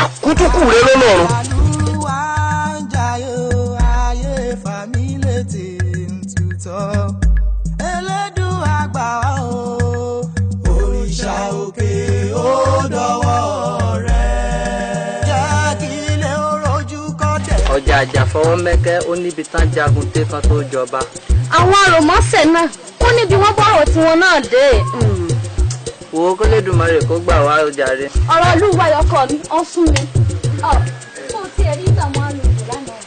Speaker 2: Àkútúkù rẹ lọ́nà ọ̀run.
Speaker 1: Àlùwà ń jayé ayé fàmílétè ń tutọ́. Elédùn àgbà o, òrìṣà òkè ó dọwọ́ rẹ̀. Jẹ́ kí ilé ó rojú kọ́tẹ̀.
Speaker 10: Ọjà àjàfọwọ́ mẹ́kẹ́ ó níbi tán jagun dé kan tó jọba.
Speaker 7: Àwọn àròmọ́sẹ̀ náà ó níbi wọ́n bọ̀rọ̀ tiwọn náà dé.
Speaker 10: Wo kó lè kó gbà wá o jàre.
Speaker 7: Ọ̀rọ̀ ìlú wa ọkọ mi, ó sún mi. Tó tiẹ̀ rí ìgbà máa ń lò lánàá.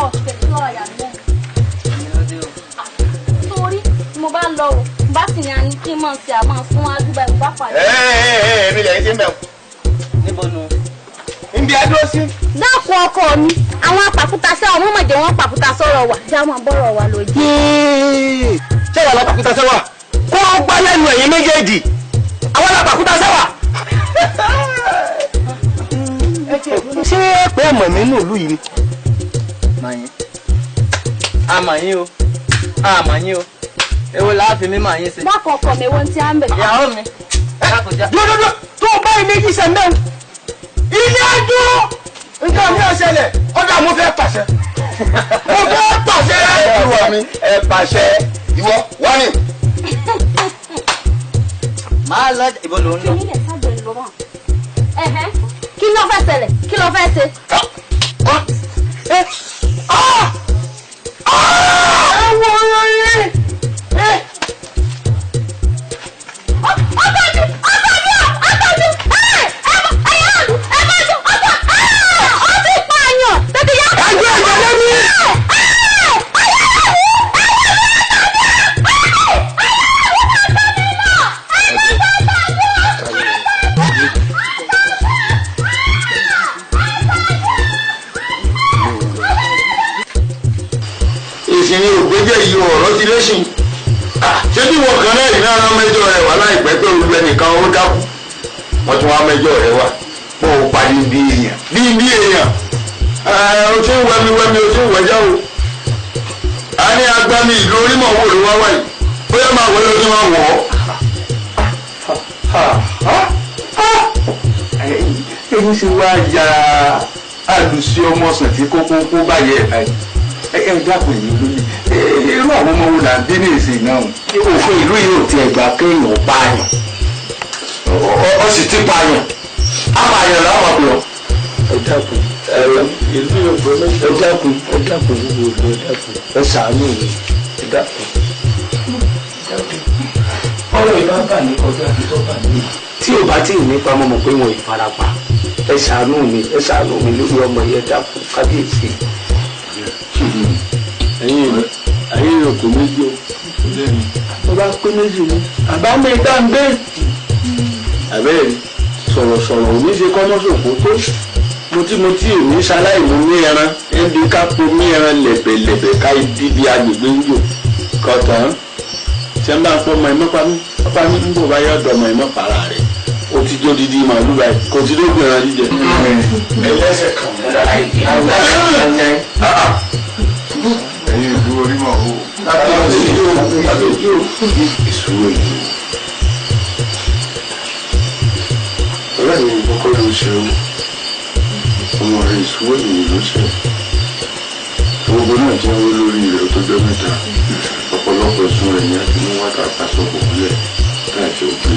Speaker 7: Ọ̀sẹ̀ tó ọ̀yà mi lẹ́nu. Torí mo bá lọ o, bá sì ní àní kí n mọ̀ sí àmọ́ fún àdúgbò ẹ̀ bá pàdé.
Speaker 3: Ẹ mi lẹ́yìn tí ń bẹ̀ wọ́n.
Speaker 10: Níbo nu?
Speaker 3: Nbí adó sí.
Speaker 7: Dákun ọkọ mi, àwọn apàkúta sẹ́wọ̀n mọ̀ mọ̀ jẹ́ wọ́n pàkúta sọ̀rọ̀ wa, já wọn bọ̀rọ̀ wa lójú.
Speaker 3: Ṣé wàá lọ pàkúta sẹ́wà? Kó o gbá lẹ́nu ẹ̀yìn méjèèjì. Àwọn apàkúta sẹ́wà. Ṣé pé ẹ̀mọ̀ mi nù ìlú yìí ni?
Speaker 10: Màyín. Àmàyín o. Àmàyín o. Èwo la fi mí màyín ṣe?
Speaker 7: Dákun ọkọ mi, èwo ti à ń bẹ̀.
Speaker 10: Ìyàwó mi.
Speaker 3: Dúdúdú tó o bá ilé yìí ṣe mẹ́rin. Ilé ẹjọ́ nǹkan mi ò ṣẹlẹ̀, ọ̀dà mo fẹ́ pàṣẹ. Mo fẹ́ pàṣẹ. Ìwọ mi ẹ pàṣẹ. Ìwọ wá ní.
Speaker 10: Máa lọ ìbò ló ń lọ.
Speaker 7: Kí ló fẹ́ ṣẹlẹ̀? Kí ló fẹ́ ṣe?
Speaker 3: Ẹ wọ ọ̀rọ̀ yìí.
Speaker 9: Ìsinmi ògbéjẹ yìí ọ̀rọ̀ ti léṣin. Ṣé bí wọn kan náà ìná rán mẹ́jọ rẹ̀ wá láìpẹ́ pé olú ẹnìkan ó dákú? Wọ́n tún wá mẹ́jọ rẹ̀ wá. Bó o parí bí èèyàn. Bí bí èèyàn. O ti ń wẹmi wẹmi o ti ń wẹjá o. A ní agbami ìlú orímọ̀ wò ló wá wáyìí. Bóyá máa wọlé o tún máa wọ̀ ọ́.
Speaker 4: Èyí sì wá ya àlùsí ọmọ ọ̀sán tí kókó kó báyẹ̀ ẹ̀ báyìí. Ẹ dákun èyí lóye irú àwọn ọmọ wo là ń bí ní ìsìn náà? Òfin ìlú yìí ò tiẹ̀ gbà kéèyàn pààyàn.
Speaker 9: Ó sì ti pààyàn, apààyàn làwọn àpè ọ.
Speaker 4: Ẹ dákun ìlú yóò gbọ́ mẹ́jọ. Ẹ dákun ẹ dákun gbogbo ìlú ẹ dákun ẹ ṣàánú mi ẹ dákun. Ọ̀rọ̀ ìbá bà ní kọjá àti tó bà ní. Tí ò bá tí ì nípa mo mọ̀ pé wọn ì farapa. Ẹ ṣàánú mi ẹ ṣàánú mi lórí ọmọ yẹn, dákun kábíyèsí.
Speaker 9: Ẹ̀yin ayé òkú méjì o.
Speaker 4: Tó bá pé méjì ni àbámẹ́ ìta ń gbé. Àbẹ́rẹ́ sọ̀rọ̀sọ̀rọ̀ ò ní ṣe kọ́mọ́sòkó tó mọtímọtí èmi ṣaláìmú ní ẹran ẹbí ká po ní ẹran lẹ̀bẹ̀lẹ̀bẹ̀ ká ibi bí agbègbè ń jò kọ̀tàn tí wọ́n bá ń pọ́ ọmọ ẹ̀mọ́ pamí pamí ń bò bá yọ̀ ọ̀dọ̀ ọmọ ẹ̀mọ́ para rẹ̀ o ti jó didi màálù báyìí kò ti dógún ẹran jíjẹ.
Speaker 9: Ẹlẹ́sẹ̀ kan ẹ̀yin ìlú orímọ̀ o. Ìṣòro ìlú. Ọ̀rẹ́ mi kọ́kọ́ ló ṣe o. Ọmọ rẹ̀ ìṣòro ìlú ló ṣe. Gbogbo náà ti ń wó lórí rẹ̀ tó jọ mẹ́ta. Ọ̀pọ̀lọpọ̀ ẹ̀sùn rẹ̀ ni a ti mú wákà pàṣọpọ̀ múlẹ̀ láti òkè.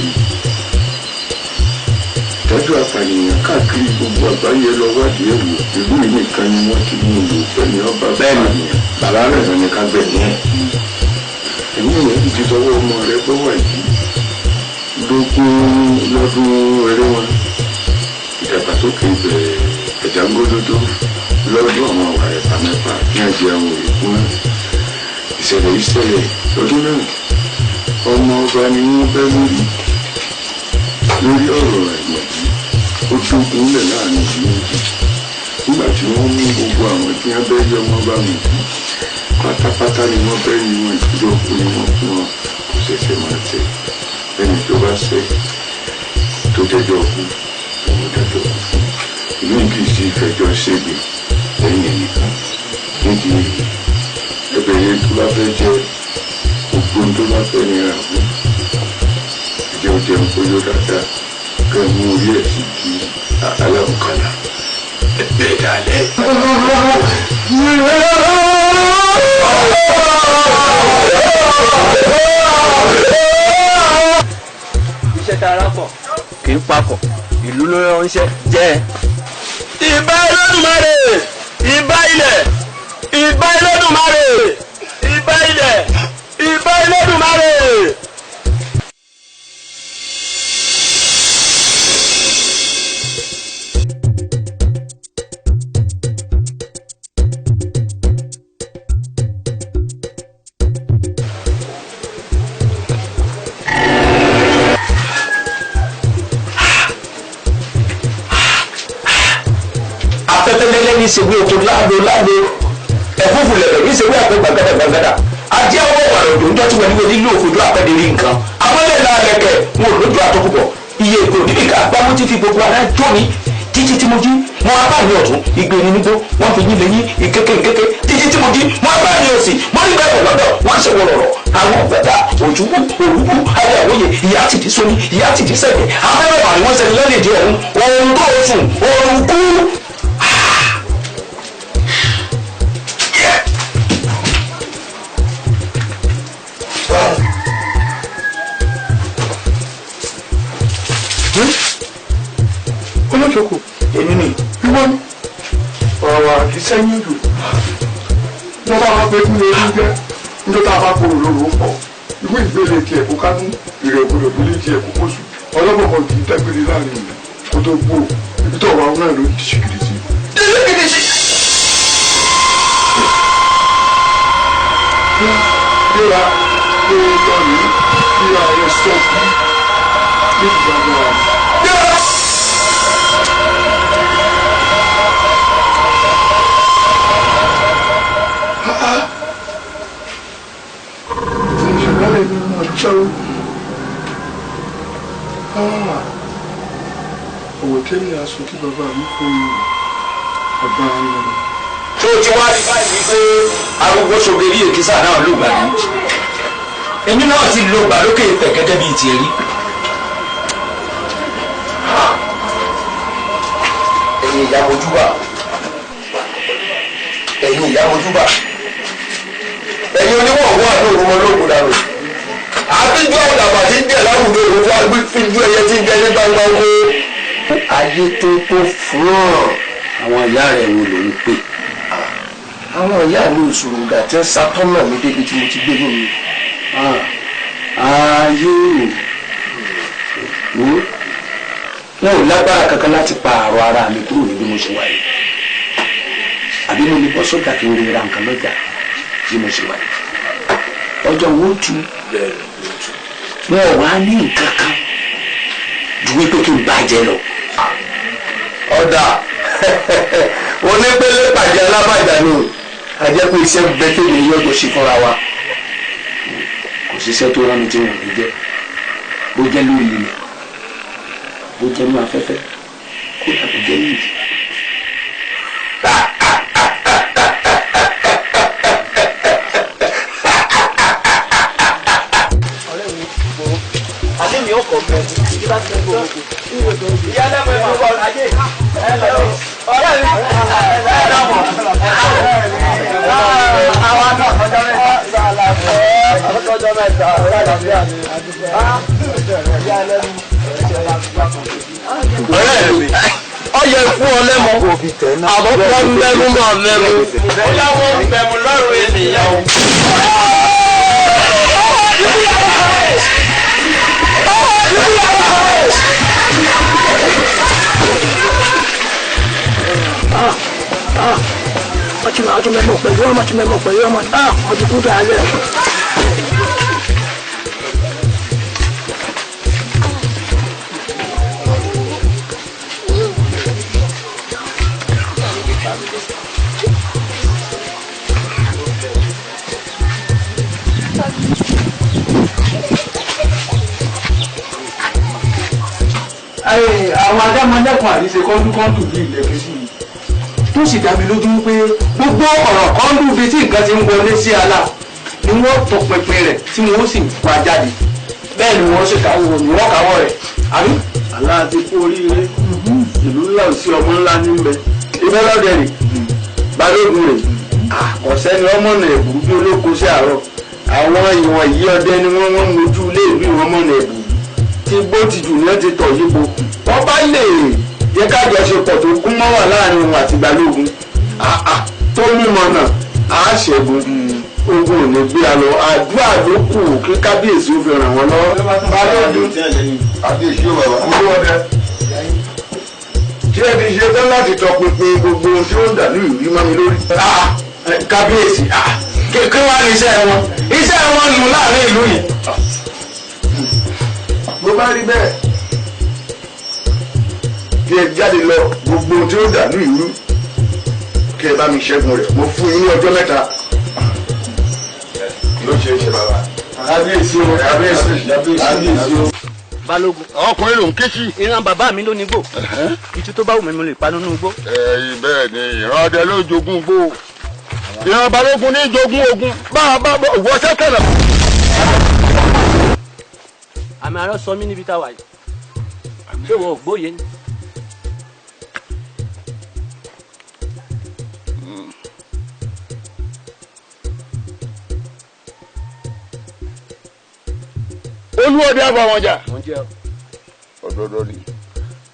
Speaker 9: Ìdájọ́ apànìyàn káàkiri gbogbo àgbáyé lọ wádìí ẹ̀wò ìlú yìí nìkan ni wọ́n ti mú un lò pẹ̀lú ọba pànìyàn. Bàbá rẹ̀ ní ká gbẹ̀mí ẹ̀. Ẹ̀mí rẹ̀ ti tọwọ́ ọmọ rẹ̀ bọ́ wà yìí lógún lọ́dún eré wọn. Ìdàgbàsókè ìbẹ̀rẹ̀ ẹ̀dángódódó lọ́dún àwọn àwà ẹ̀pà mẹ́fà ní àjẹ àwọn òyìnbó náà. Ìṣẹ̀lẹ̀ yìí ṣẹlẹ̀ lọ́dún náà. Ọmọ ọba ni wọ́n bẹ́ lórí lórí ọ̀rọ̀ ẹ̀gbọ́n yìí. Ó dógun lẹ̀ láàrin ìlú méjì. Nígbà tí wọ́n mú gbogbo àwọn tí wọ́n bẹ́ yọ wọ́n bá mi pátápátá ni wọ́n bẹ́ ní wọn ìdúró kú ni wọ́n fún wọn kò ṣẹ̀ṣẹ̀ máa tẹ̀. Ẹni tó bá ṣẹ̀ tó jẹ́jọ́ kú òun dájọ́ kú fún. Ìlú kì í sí ìfẹjọ́ ṣègbè lẹ́yìn ẹnìkan. Nídìí èyí ẹbẹ̀ yẹn tó bá fẹ́ jẹ́ gbogbo tó bá fẹ́ nira fún. Ẹjẹ́ ó jẹun kó yó dáadáa kẹ́ mú orí ẹ̀ sí di alámùkàlà. Ẹgbẹ́ ìdálẹ́.
Speaker 10: Iṣẹ́ tá a rà pọ̀ kì í papọ̀ ìlú ló ránṣẹ́ jẹ́.
Speaker 3: Ìbà Olódùmarè, ìbà ilẹ̀, ìbà Olódùmarè, ìbà ilẹ̀, ìbà Olódùmarè.
Speaker 6: ṣe wí oko láàlú láàlú ẹ̀fúùfù lẹ̀lẹ̀ ní ṣe wí àpò gbàgádà gbàgádà ajé ọwọ́ wàrà òjò ńjọ́ tí wọ́n ní nílò òfojú àpẹ́ẹ́dẹ́ rí nǹkan amọ́lẹ̀ náà lẹ̀kẹ̀ wọn ò lójú àtọkùbọ̀ iye èkó níbi ká gbámú tí fi gbogbo ara jó mi títí tí mo jí wọn apá mi ọ̀tún igbe ní nígbó wọn fi yín lẹ́yìn ìkéke ìkéke títí tí mo jí wọn apá mi òsì wọn ní bẹ́ẹ̀ lọ́dọ̀ wọn ṣe wọ̀rọ̀rọ̀ àwọn ọ̀gbẹ̀dá òjúwú òrùwú ayé àwòye ìyá tìdí sómi ìyá tìdí sẹ̀gẹ̀ afẹ́rẹ́ wà ní wọ́n ṣẹlẹ̀ lẹ́yìn ìdí ọ̀hún oorun tó o sùn oorun kú.
Speaker 9: Olóṣogbo
Speaker 4: Èmi ni.
Speaker 9: Ìwọ ni ọ̀rọ̀ àkísẹ́yìn jù wọ́n bá wá pé kí lè rí jẹ́ níjọ́ tá a bá kóró lóru ó pọ̀ ìwé ìgbélé tiẹ̀ kó kánú ìrẹ̀ ògbódò gbélé tiẹ̀ kó kóṣù ọlọ́gbọ̀n kì í dágbére láàrin ìlú kó tó gbó ibi tó wà náà ló di ṣìgìdì sí.
Speaker 4: Ṣìgìdì sí.
Speaker 9: Gbéra kó o lọ ní kí ààrẹ sọ fún nígbà náà. Ọ̀wọ̀ tẹ́lẹ̀ aṣọ tí bàbá mi fún mi agbára ńlá ni.
Speaker 6: Tó ti wá rí báyìí pé arúgbó ṣogerí èkísà náà ló gbà ní. Èmi náà ti lo gbà lókè ìpẹ̀ gẹ́gẹ́ bíi tiẹ̀ rí. Ẹ̀yin ìyá mojúbà, ẹ̀yin ìyá mojúbà, ẹ̀yin oníwọ̀nwọ́ àti òrùmọ lóògùn dànù. Àbíjú àdàbà tí ń jẹ láwùjọ òun wá gbé fíjú ẹyẹ tí ń jẹ ní gbangba owó. Ayé tó tó fún ọ. Àwọn ìyá rẹ̀ wo ló ń pè? Àwọn ìyá mi ò sòrò ìgbà tí ń satọ́nà mi débi tí mo ti gbé yín mi. Ayé o, wọn ò lágbára kankan láti pa àrò ara mi kúrò ní bí mo ṣe wà yìí. Àbí mo lè bọ́ sọ́jà kí n lè ra nǹkan lọ́jà bí mo ṣe wà yìí. Ọjọ́ wo tu? Wọn ò wá ní nǹkan kan ju wípé kí n bàjẹ́ lọ.
Speaker 4: Ọ̀dà onípele pàjẹ́ alábàjá ni àjẹpẹ́ iṣẹ́ bẹ tèmi yọjọ sí fúnra wa.
Speaker 6: Kò síṣẹ́ tó rán mi tí wọn ò ní jẹ́, bó jẹ́ lórí ilẹ̀, bó jẹ́ ní afẹ́fẹ́, kódà bó jẹ́ ní ìjì.
Speaker 4: Ọ̀rẹ́ mi ọyẹ fún ọ lẹ́mọ àmọ́ kọ́ mẹ́mú máa mẹ́mú ó láwọn mẹ́mú lọ́rùn ènìyàn o.
Speaker 5: Ọtí mẹ́mọ̀ pẹ̀lú ọmọ tí mẹ́mọ̀ pẹ̀lú ọmọ ọtí kú dáa lẹ̀.
Speaker 3: Àwọn adámọdẹ́kùn àríṣe kọ́ńdúkọ́ńdù bíi ilẹ̀kùn sí i tó sì dá mi lójú pé gbogbo ọ̀rọ̀ kọ́ńdù bíi tí nǹkan ti ń wọlé sí ala ni wọ́n tọpinpin rẹ̀ tí wọ́n sì wá jáde bẹ́ẹ̀ ni wọ́n sì káwọ́ ni wọ́n káwọ́ rẹ̀ àbí.
Speaker 4: Àlá ti kú oríire ìlú ńlá ò sí ọmọ ńlá níbẹ̀ ibẹ̀ lọ́dẹ rè balógun rè ọ̀sẹ́ni ọmọnà ẹ̀bùrú bí olóko sí àárọ̀ àwọn ìwọ̀n yìí ọdẹ ni wọ́n wọ́n mojú ilé ìlú ìwọ̀n mọ̀nà ẹ̀bùrú tí gbó ti jù ní ẹ ti tọ̀ yípo wọ́n bá lè jẹ́ kájọṣepọ̀ tó kún mọ́ wà láàrin òun àti balógun tó mímọ náà á ṣẹ́gun ogun ò ní gbé a lọ àdúrà ló kù kí kábíyèsí ó fi ràn wọ́n lọ́wọ́.
Speaker 9: Balógun kábíyèsí ò bàbá olúwọdẹ ṣé ẹ ti ṣe tán láti tọpinpin gbogbo ohun tí ó ń dà ní ìlú mọ́ mi lórí.
Speaker 3: Kábíyèsí kí wàá ní iṣẹ́ wọn iṣẹ́ wọn nù láàrin ìlú yìí.
Speaker 9: Bó bá rí bẹ́ẹ̀ kí ẹ jáde lọ gbogbo ohun tí ó dà ní ìlú Kí ẹ bá mi ṣẹ́gun rẹ̀, mo fún yín ní ọjọ́ mẹ́ta. Yóò ṣe é ṣe bàbá. Kábíyèsí o, kábíyèsí, kábíyèsí o.
Speaker 10: Balógun.
Speaker 2: Ọkùnrin ló ń ké sí.
Speaker 10: Ìran bàbá mi ló ní gbò. Ìtú tó bá wù mí mo lè pa nínú igbó.
Speaker 2: Bẹ́ẹ̀ ni ìran ọdẹ ló jogún igbó. Ìran balógun ní jogún ogun. Bá a bá wọ sẹ́kẹ̀lẹ̀.
Speaker 10: Àmì arọ sọ mí níbi tá a wà yìí. Ṣé ìwọ ò gbóye ni?
Speaker 2: Olúwọ̀dé àbàwọ̀njà. Ọ̀dọ́dọ́ ni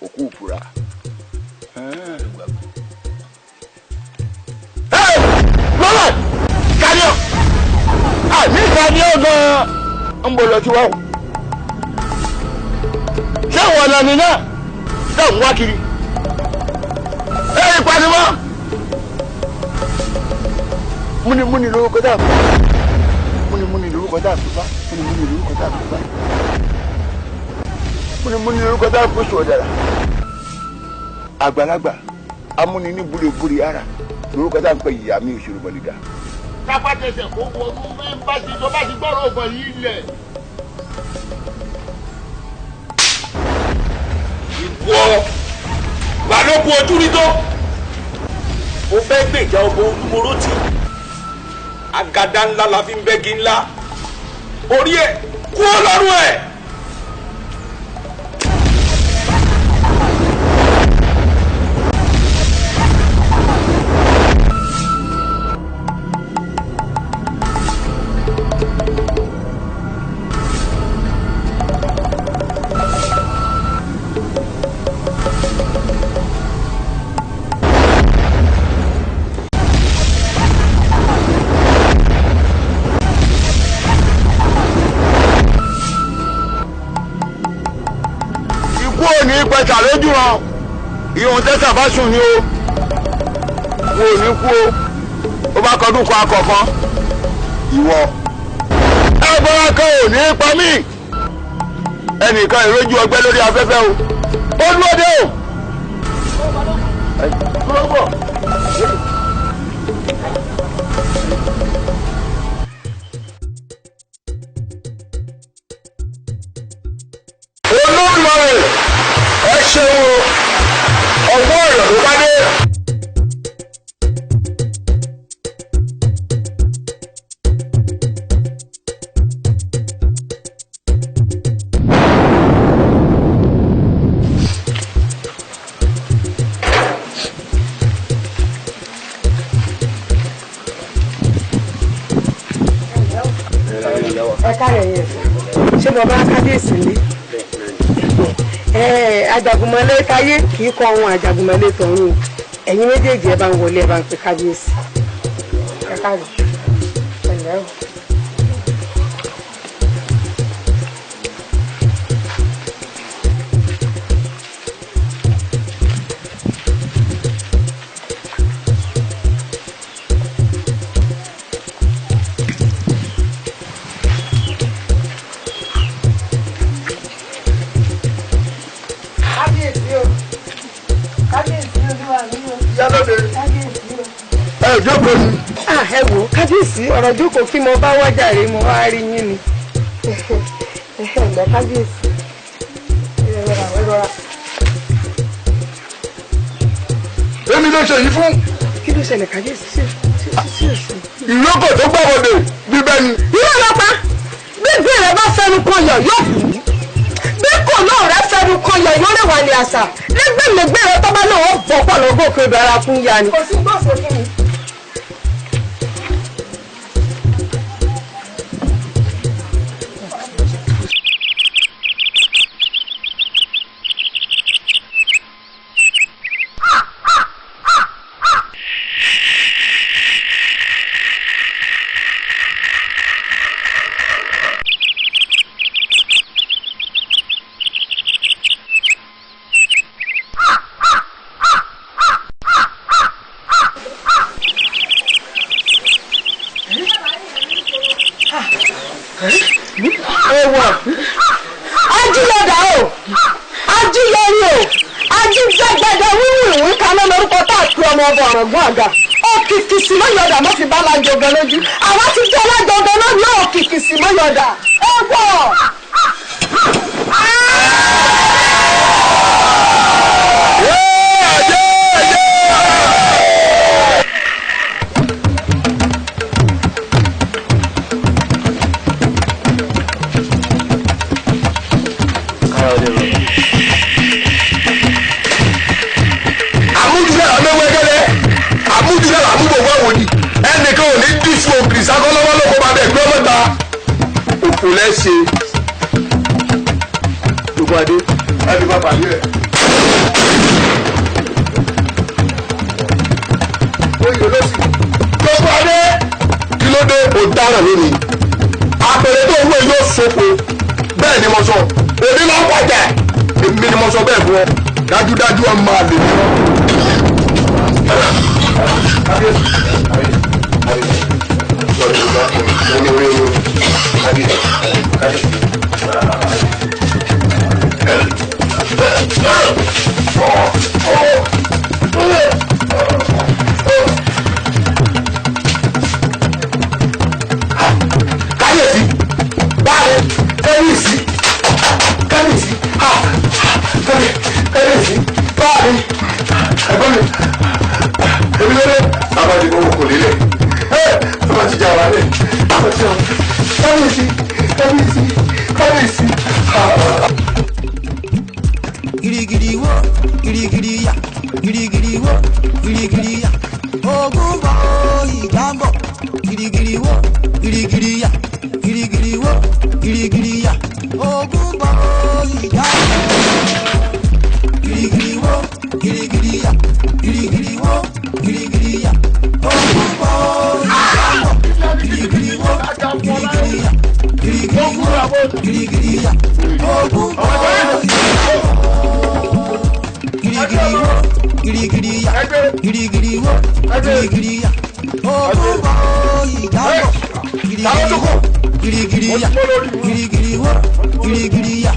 Speaker 2: òkú òfurà.
Speaker 3: Lọ́lá kàníọ̀ àní kàníọ̀ gan-an ń bọ̀ lọ sí wa o.
Speaker 2: Ṣé ìwọ lẹni náà ṣé ń wá kiri? Ẹ ìpanimọ́.
Speaker 3: Múnimúni lórúkọ tá a fún. Múnimúni lórúkọ tá a fún bá. Múnimúni lórúkọ tá a fún bá. Múnimúni lórúkọ tá a fún sọ̀dàrà. Àgbàlagbà amúni ní búrebúre ara lórúkọ tá a ń pè ìyá mi òṣèré bọ̀lìdà.
Speaker 2: Kápátẹsẹ̀ kó wọnú bá ti tó bá ti gbọ́rọ̀ ọ̀bọ̀ yìí lẹ̀.
Speaker 6: Ìwọ balógun ojú rí tó. O fẹ́ gbèjà ọmọ olúmoró tì. Agada ńlá la fi ń bẹ́gi ńlá. Orí ẹ̀ kú ọlọ́run ẹ̀.
Speaker 2: Pẹ̀sà lójú wọn ìhun tẹ́sà bá sùn ni o, wọn ò ní kú o, ó bá kọdún kan akọ̀kan ìwọ. Ẹgbẹ́ra kan ò ní pa mí, ẹnìkan ìrójú ọgbẹ́ lórí afẹ́fẹ́ o, ó dúró dé o. Dúró bọ̀. Olódùmarè ẹ ṣeun o, ọgbọ́n ọ̀rọ̀ ló bá dé.
Speaker 5: Ẹ káàárọ̀ yẹn, ṣé bàbá kábíyèsí ni? Ajagunmọ̀lé táyé kì í kọ ohun ajagunmọ̀lé tọ̀run o. Ẹ̀yin méjèèjì ẹ bá ń wọlé, ẹ bá ń pe kábíyèsí. Ẹ káàárọ̀, ẹ̀lẹ́ o. Kábíyèsí o, kábíyèsí olúwa mi o.
Speaker 2: Ìyálóde.
Speaker 5: Kábíyèsí o.
Speaker 2: Ẹ jókòó ni.
Speaker 5: Ẹ wò ó kábíyèsí, ọ̀rọ̀ jókòó kí mo bá wájà rè, mo wá rí yín ni. Ẹ ǹlẹ́ kábíyèsí, ẹ rọra, ẹ rọra.
Speaker 2: Èmi ló ṣe yìí fún.
Speaker 5: Kí ló ṣẹlẹ̀ kábíyèsí? Ṣé ṣé ṣé?
Speaker 2: Ìrókò tó gbàbọ̀dè bíbẹ́ ni.
Speaker 5: Irọ́ ló pa. Gbígbé rẹ bá fẹnu kan yọ̀ yóò kú. Bí kò náà rẹ fẹnu kan yọ̀ yóò lè wà ní àṣà. Lẹ́gbẹ̀lẹ́gbẹ̀ rẹ tọ́ bá náà ó bọ̀ pọ̀ lọ́gọ́ òkè odò ara fún ya ni. Kò sí gbọ́sọ̀ fún mi. Ẹ̀wọ̀n ajílọ̀dà o, ajílọ̀rí o, ajígbàgbàdà wíwìwì kaná lórúkọ tá a pe ọmọ ọba ọ̀ràngún àga. Òkìkìsì mọ́yọ̀dà mọ́ fi bá lájọgan lójú. Àwa ti jẹ́ lájọgan lónìí òkìkìsì mọ́yọ̀dà. Ẹ wọ̀.
Speaker 2: Ẹnìkan ò ní dísù ògìrì sákọ́lọ́wọ́ ló kó bá bẹ̀ gbé mọ́ta òfò lẹ́sẹ̀. Gbogbo adé ẹbí bá pàdé ẹ̀. Oyè ló sì. Gbogbo adé kí ló dé ọ̀daràn lónìí. Àpèrè tó ń wé yóò sopọ̀ bẹ́ẹ̀ ni mo sọ. Èmi ló ń pàjẹ́ èmi ni mo sọ bẹ́ẹ̀ fún ọ. Dájúdájú ọmọ àlè ni wọ́n. Kábíyèsí, báyìí, kábíyèsí, kábíyèsí, ha, kábíyèsí, báyìí, ẹ̀gbọ́n mi, èmi lóde, bàbá ti fọwọ́ kò lélẹ̀, ẹ bàbá ti jà wá lẹ̀, bàbá ti jà wá, kábíyèsí, kábíyèsí, kábíyèsí, ha.
Speaker 1: Girigiri wo, girigiri ya, girigiri wo, girigiri ya. Ogun bọ̀ ìjà ń bọ̀, girigiri wo, girigiri ya, girigiri wo, girigiri ya. Ogun bọ̀ ìjà ń bọ̀, girigiri wo, girigiri ya, girigiri wo, girigiri ya. Ogun bọ̀ ìjà ń bọ̀, girigiri wo, girigiri ya, girigiri wo, girigiri ya. Ogun bọ̀ ìjà ń bọ̀. Girigiri wo, girigiri ya, girigiri wo, girigiri ya. Ogun bọ̀ ìjà ń bọ̀, girigiri wo, girigiri ya, girigiri wo, girigiri ya.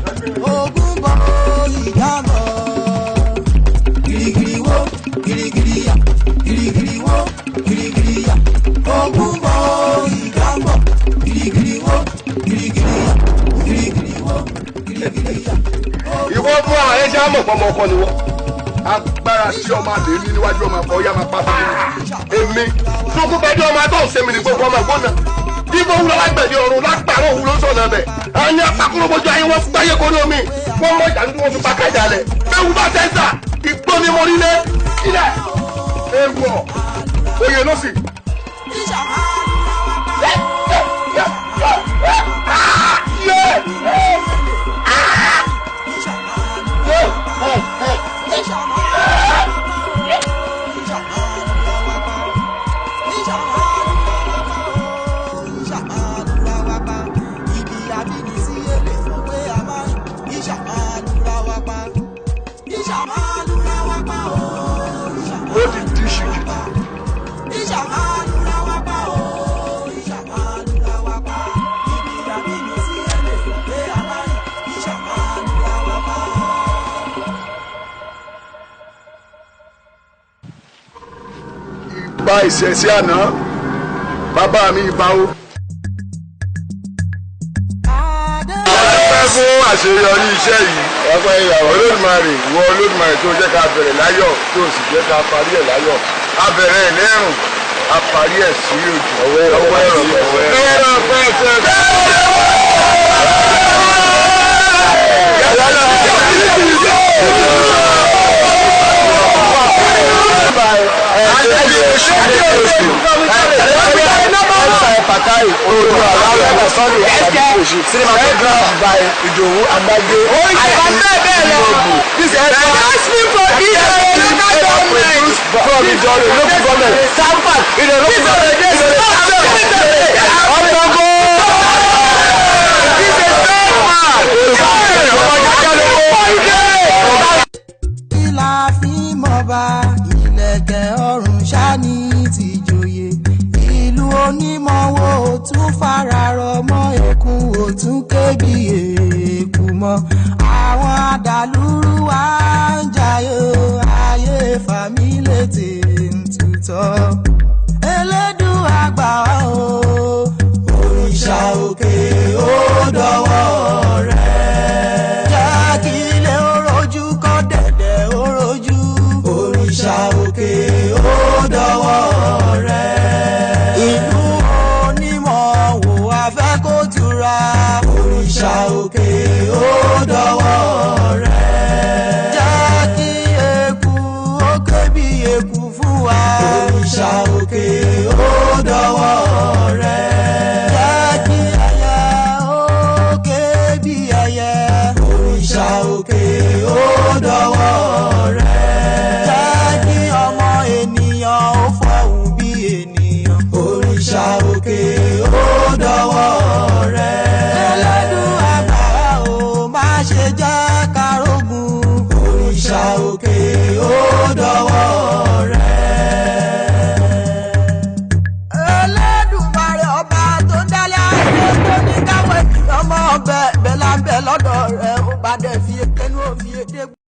Speaker 1: Ogun bọ̀ ìjà ń bọ̀, girigiri wo, girigiri ya, girigiri wo, girigiri ya. Ogun bọ̀ ìjà ń bọ̀, girigiri wo, girigiri ya, girigiri wo, girigiri ya.
Speaker 2: Ìwọ fún àwọn ẹ̀ṣẹ̀ àmọ̀ pọ̀ ọmọ ọkọ ni wọ́n. Agbára sí ọmọ àlè ní níwájú ọmọ akọ ọyá máa pa fún mi. Èmi tókù bẹ́ẹ̀ ní ọmọ adó ṣe mi ní gbogbo ọmọ ìgbóná. Ibo wúlọ lágbẹ̀dẹ ọ̀run lágbàrọ̀ òwúlọ sọ̀nà bẹ̀. Àyìn apakúròbójú ayé wọn gbáyé korí omi. Wọ́n mọ ìjà nínú wọn fi pa kájà lẹ̀. Bẹ́ẹ̀ wú bá tẹ́sà, ìgbó ni mo rí lé. Ilẹ̀ ewọ̀ oyè ló sì. Ó ti di ṣìkì. Ìgbà ìṣẹ̀ṣẹ̀ àná, bàbá mi ìbá o.
Speaker 9: Ọpẹ́ fún àṣeyọrí iṣẹ́ yìí. Olódùmarè ìwọ Olódùmarè tó jẹ́ ká bẹ̀rẹ̀ láyọ̀ tó sì jẹ́ ká parí ẹ̀ láyọ̀. A bẹ̀rẹ̀ ẹ̀ lẹ́rùn, a parí ẹ̀ sí òjò. Ọwọ́ ẹ̀rọ ẹ̀rọ pẹ̀sẹ̀.
Speaker 1: Ìlà fi mọba ìlẹ̀kẹ̀ ọrùn ṣáni tìjòyè ìlú onímọ̀wò tún fararọ mọ́ eku ò tún kébi èkú mọ́ àwọn àdàlúrú wa ń jayé ayé fàmílétè ń tutọ́. gbà wá o. Òrìṣà òkè ó dọwọ́.